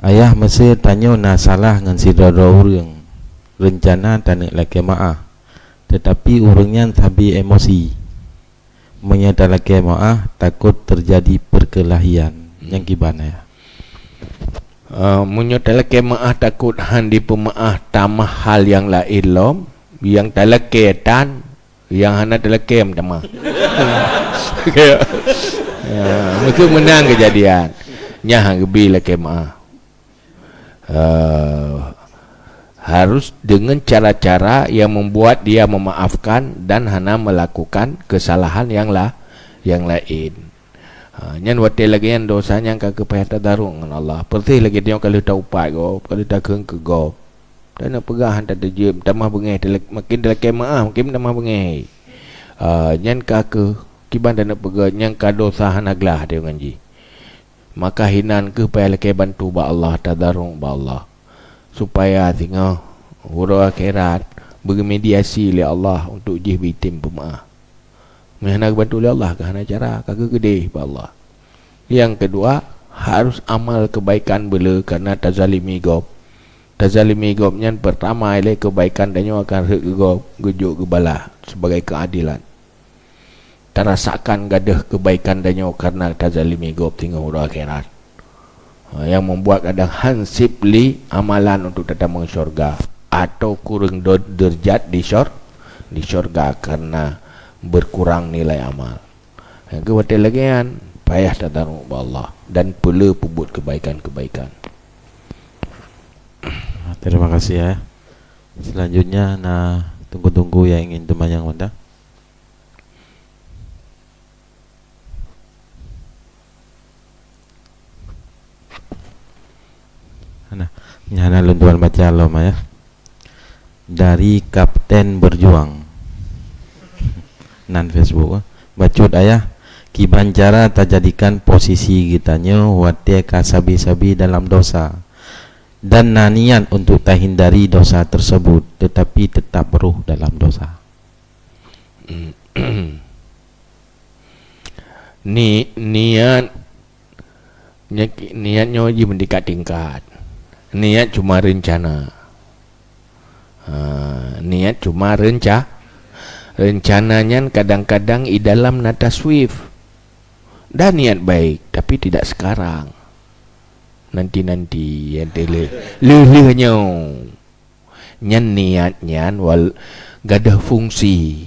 Ayah, meusé tanyoe na salah ngon sidroe-droe ureuëng, reuncana taneuk lakée meu'ah, teutapi ureuëng nyan sabe emosi. Meunyoe talakée meu'ah, takot teujadi peurkeulahian. Nyang kiban, Ayah? Uh, meunyoe talakée meu'ah takot han dipeumeu'ah tamah hal nyang laén lom, nyang talakée tan, nyang hana talakée meutamah. Ya, meukeue meunan keujadian. Nyan han geubi lakée meu'ah. Uh, harus dengan cara-cara yang membuat dia memaafkan dan hana melakukan kesalahan yang la-, yang lain. Ha, nyan watée lagée nyan dosa nyang ka keupayah tadarong ngon Allah. Persis lagée tanyoe ka lheueh taupat gob, ka lheueh takheun keu gob. Taneuk peugah han tateujeuem, tamah beungéh, talak-, makin talakée meu'ah, makin tamah beungéh. Ha, nyan ka keuh kiban taneuk peugah nyang ka dosa hana glah tanyoe ngon jih. Maka hinan keuh payah lakée bantu bak Allah, tadarong bak Allah. Supaya singoh uroe akhirat beumediasi lé Allah untuk jih beuitem peumeu'ah. Meuhana geubantu lé Allah, ka hana cara, ka geukeudeh bak Allah. Nyang keudua, harus amal keubaikan beuleu kareuna tazalimi gob. Tazalimi gob nyan peurtama ilée keubaikan tanyoe akan rhot keu gob geujok geubalah sibagai keuadelan. Tarasakan gadôh keubaikan tanyoe kareuna tazalimi gob singoh uroe akhirat. Ha, nyang membuat kadang han seb lé amalan untuk tatamong syurga, atau kureueng do-, deurjat di syur-, di syurga kareuna beurkurang nilai amal. Nyang keu watée lagée nyan, payah tatarông bak Allah dan peuleu peubuet keubaikan-keubaikan. Terima kasih, ya. Selanjutnya, na tunggu-tunggu yang ingin teumanyong mantong. Nah, nyang hana lôn tuan baca lom, ya. Dari Kapten Berjuang. Nan Facebook, eh. Bacut, Ayah, kiban cara tajadikan posisi geutanyoe watée ka sabe-sabe dalam dosa, dan na niat untuk tahindari dosa tersebut, tetapi tetap roh dalam dosa. Ni-, niat, niat nyoe jih meutingkat-tingkat. Niat cuma reuncana. Ha, niat cuma reunca-, Rencana nyan kadang-kadang i dalam na taswif. Dah niat baik, tapi tidak sekarang. Nanti-nanti, ya, lheueh-lheueh nyoe. Nyan niat nyan wal-, gadôh fungsi.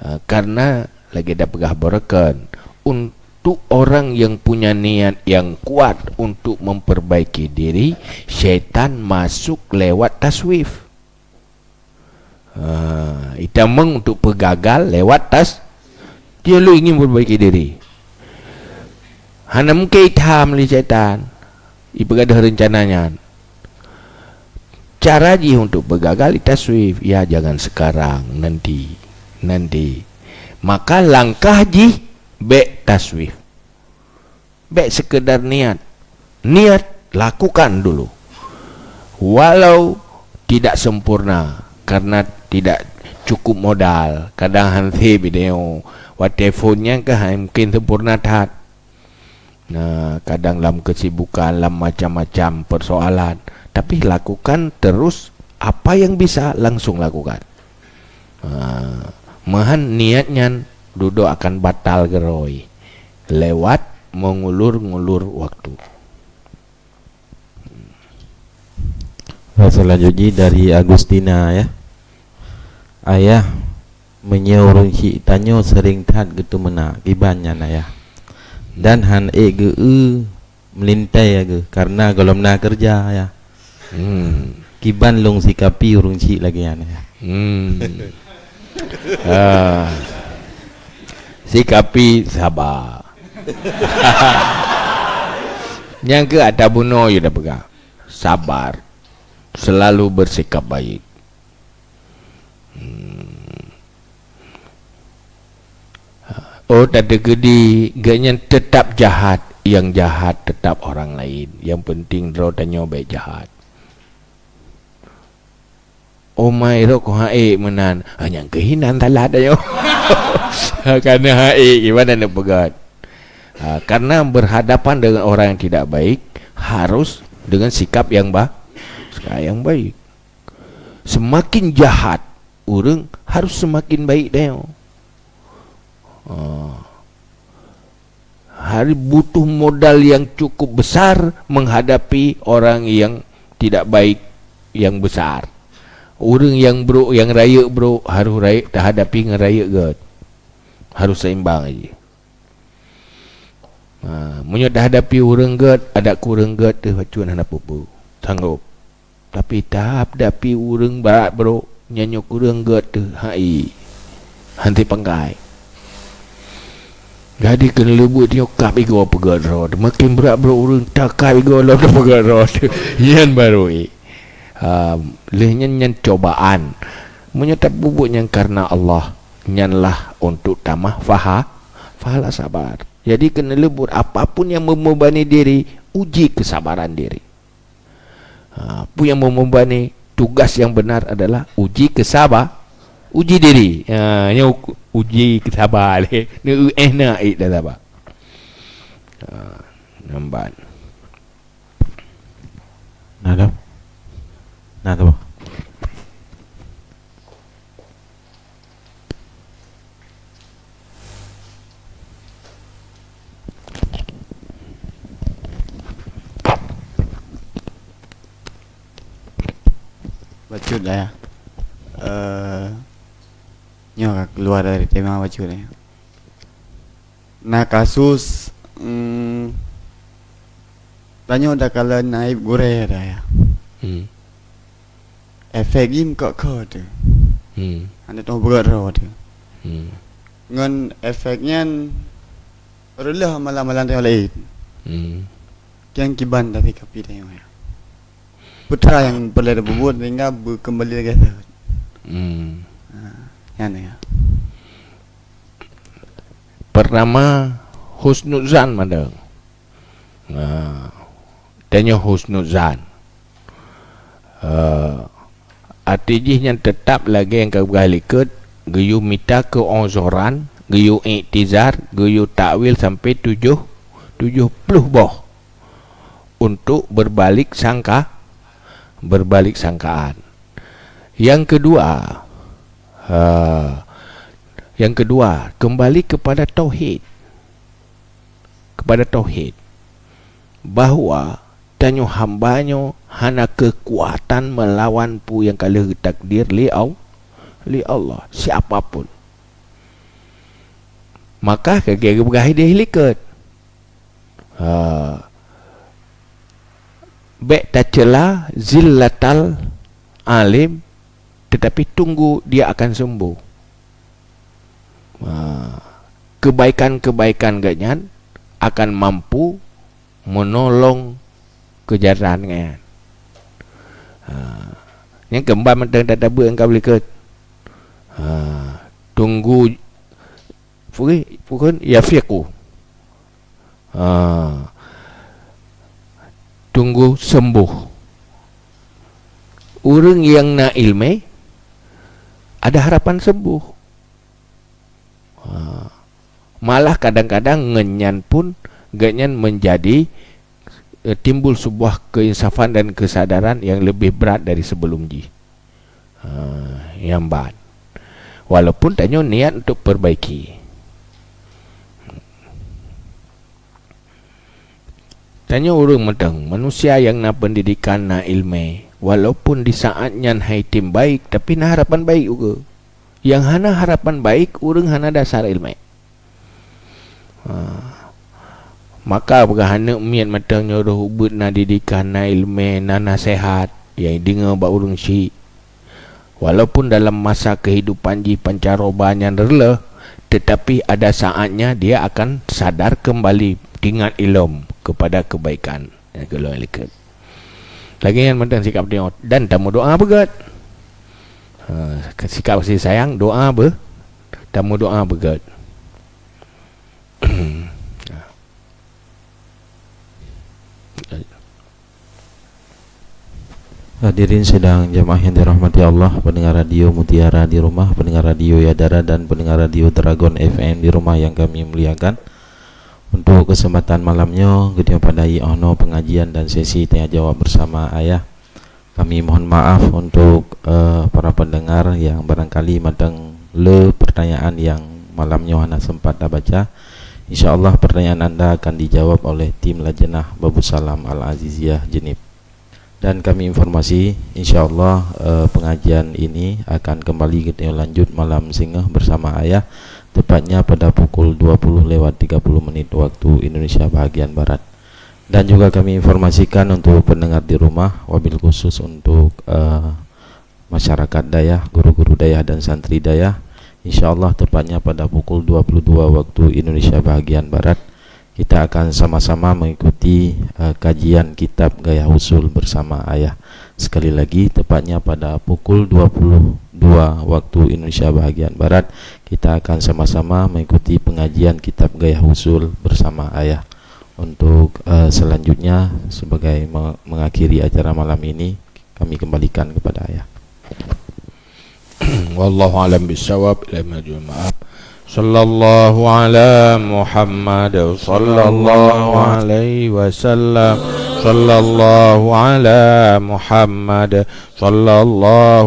Ha, karena lagèe dah peugah baroekon, untuk orang yang punya niat yang kuat untuk memperbaiki diri, syaitan masuk lewat taswif. Ha, itamong untuk peugagal lewat tas-, dia lu ingin memperbaiki diri. Hana mungkin itam lé syaitan ipeugadôh rencana nyan. Cara jih untuk peugagal itaswif, ya, jangan sekarang, nanti, nanti. Maka langkah jih bèk taswif. Bèk sekedar niat. Niat, lakukan dulu. Walau tidak sempurna, karena tidak cukup modal, kadang han sép idéo. Watèe phôn nyan kan han mungkin sempurna that. Nah, kadang lam kesibukan, lam macam-macam persoalan, tapi lakukan terus apa yang bisa, langsung lakukan. Ha, meuhan niat nyan dudoe akan batal geurôi lewat mengulur-ngulur waktu. Selanjutnya dari Agustina, ya. Ayah, meunyoe ureueng chik tanyoe sering that geuteumeunak, kiban nyan, Ayah. Dan han ék geu-eu meulintai, Ayah, geuh, karena gohlom na keureuja, Ayah. Hmm. Kiban lôn sikapi ureueng chik lagèe nyan, Ayah. Hmm. Ah. Sikapi saba. Nyang keu ata bunoe yue dah peugah. Sabar. Selalu bersikap baik. Hmm. Oh, tateukeudi geuhnyan teutap jahat, nyang jahat teutap orang laén. Nyang penting droe tanyoe bèk jahat. Oh, mai rot keuh han ék meunan. Ah, nyang keuh hinan salah tanyoe. Karena han ék, gimana nak peugah? Ah, karena berhadapan dengan orang yang tidak baik, harus dengan sikap yang ba-, sikap yang baik. Semakin jahat ureueng, harus semakin baik tanyoe. Ah. Harus butuh modal yang cukup besar menghadapi orang yang tidak baik, yang besar. Ureueng nyang brôk, nyang rayeuk brôk, harus rayeuk, tahadapi ngon rayeuk gèt. Harus seimbang aja. Ha, meunyoe tahadapi ureueng gèt, adak keu ureueng gèt teuh bacut hana peue-peue. Sanggob. Tapi tahadapi ureueng brat brôk, nyan nyoe kureueng gèt teuh, hai. Hanté pangkai. Jadi keuneulheueh buet nyoe kab igoe peugèt droe teuh. Makin brat brôk ureueng, takab igoe lom teuh peugèt droe teuh. Nyan barô ék. Ha, lheueh nyan, nyan cobaan. Meunyoe tapeubuet nyang kareuna Allah, nyanlah untuk tamah paha-, pahala sabar. Jadi keuneulheueh buet apapun nyang meubebani diri, uji keusabaran diri. Ha, peue nyang meubebani, tugas nyang beunar adalah uji keusaba-, uji diri. Ha, nyoe uji keusaba lé. Neu-eu éh na ék dah saba. Ha, nyan ban. Na lom? Na lom. Bacut lah ya. Eh, nyoe ka keuluar dari tema bacut ya. Na kasus, mm, tanyoe dah kalon aib gurèe dah ya. Hmm. Efek jih meukok-kok teuh. Hmm. Hana teuh beurot droe teuh. Hmm. Ngon efek nyan reuloh amalan-amalan tanyoe laén. Hmm. Nyang kiban dari kapi tanyoe ya. Peue nyang peureulèe tapeubuet sehingga beukeumbali lagèe seut. Hmm. Ha, nyan ya. Pertama, husnuzan mandum. Nah, tanyoe husnuzan. Eh, arti jih nyan teutap lagèe nyang ka geupeugah likot, geuyue mita keuuzoran, geuyue iktizar, geuyue takwil sampai tujoh, tujoh ploh boh untuk berbalik sangka, berbalik sangkaan. Nyang keudua, ha, Nyang keudua, keumbali keupada tauhid. Keupada tauhid. Bahwa tanyoe hamba nyoe hana keukuatan meulawan peue nyang ka lheueh geutakdir lé Al-, lé Allah, siapa pun. Maka ka geupeugah idéh likot. Ha. Bék tacela zillatal alim, tetapi tunggu dia akan sembuh. Ha. Kebaikan-kebaikan geuh nyan akan mampu menolong keujaran nyan. Ha. Nyang keumpat mantong tatabeuet ngon ka beulikot. Ha. Tunggu, pukon, pukon yafiqu. Ha. Tunggu sembuh. Ureuëng nyang na iéleumé ada harapan sembuh. Ha. Malah kadang-kadang ngon nyan pun gobnyan menjadi, eh, timbul sebuah keinsafan dan kesadaran yang lebih berat dari sebelum jih. Ha, nyang ban. Walaupun tanyoe niat untuk perbaiki. Tanyoe ureuëng mantong, manusia nyang na pendidikan, na iéleumé, walaupun di saat nyan hai tem baik, tapi na harapan baik ukeue. Nyang hana harapan baik, ureuëng hana dasar iéleumé. Ha. Maka peugah aneuk miet mantong nyoe roh ubit na didikan, na iéleumé, na naseuhat nyang deungoe bak ureuëng syiek. Walaupun dalam masa kehidupan jih pancaroba nyan reuloh, tetapi ada saatnya dia akan sadar kembali, ingat ilom kepada kebaikan. Nyang keulheueh likot. Lagée nyan mantong sikap tanyoe dan tameudoá beugét. Ha, sikap kasih sayang, doa beu, tameudoá beugét. Hadirin sidang jamaah yang dirahmati Allah, pendengar Radio Mutiara di rumah, pendengar Radio Yadara, dan pendengar Radio Dragon F M di rumah yang kami muliakan. Untuk kesempatan malam nyoe, geutanyoe padai 'oh noe pengajian dan sesi tanya jawab bersama Ayah. Kami mohon maaf untuk, eh, para pendengar yang barangkali mantong le pertanyaan yang malam nyoe hana sempat tabaca. Insya Allah pertanyaan anda akan dijawab oleh tim Lajnah Babussalam Al-Aziziyah Jeunieb. Dan kami informasi, insya Allah, eh, pengajian ini akan kembali geutanyoe lanjut malam singoh bersama Ayah, tepatnya pada pukul dua puluh lewat tiga puluh menit waktu Indonesia bahagian barat. Dan juga kami informasikan untuk pendengar di rumah, wabil khusus untuk, eh, masyarakat dayah, guru-guru dayah dan santri dayah, insya Allah tepatnya pada pukul dua puluh dua waktu Indonesia bahagian barat, kita akan sama-sama mengikuti, eh, kajian kitab Gayah Usul bersama Ayah. Sekali lagi, tepatnya pada pukul dua puluh dua waktu Indonesia bahagian barat, kita akan sama-sama mengikuti pengajian kitab Gayah Usul bersama Ayah. Untuk, eh, selanjutnya, sebagai me-, mengakhiri acara malam ini, kami kembalikan kepada Ayah. Wallahu a'lam bishawab. Ilaihi marji'un. Maaf. Sallallahu ala Muhammad, sallallahu alaihi wasallam. Sallallahu ala Muhammad, sallallahu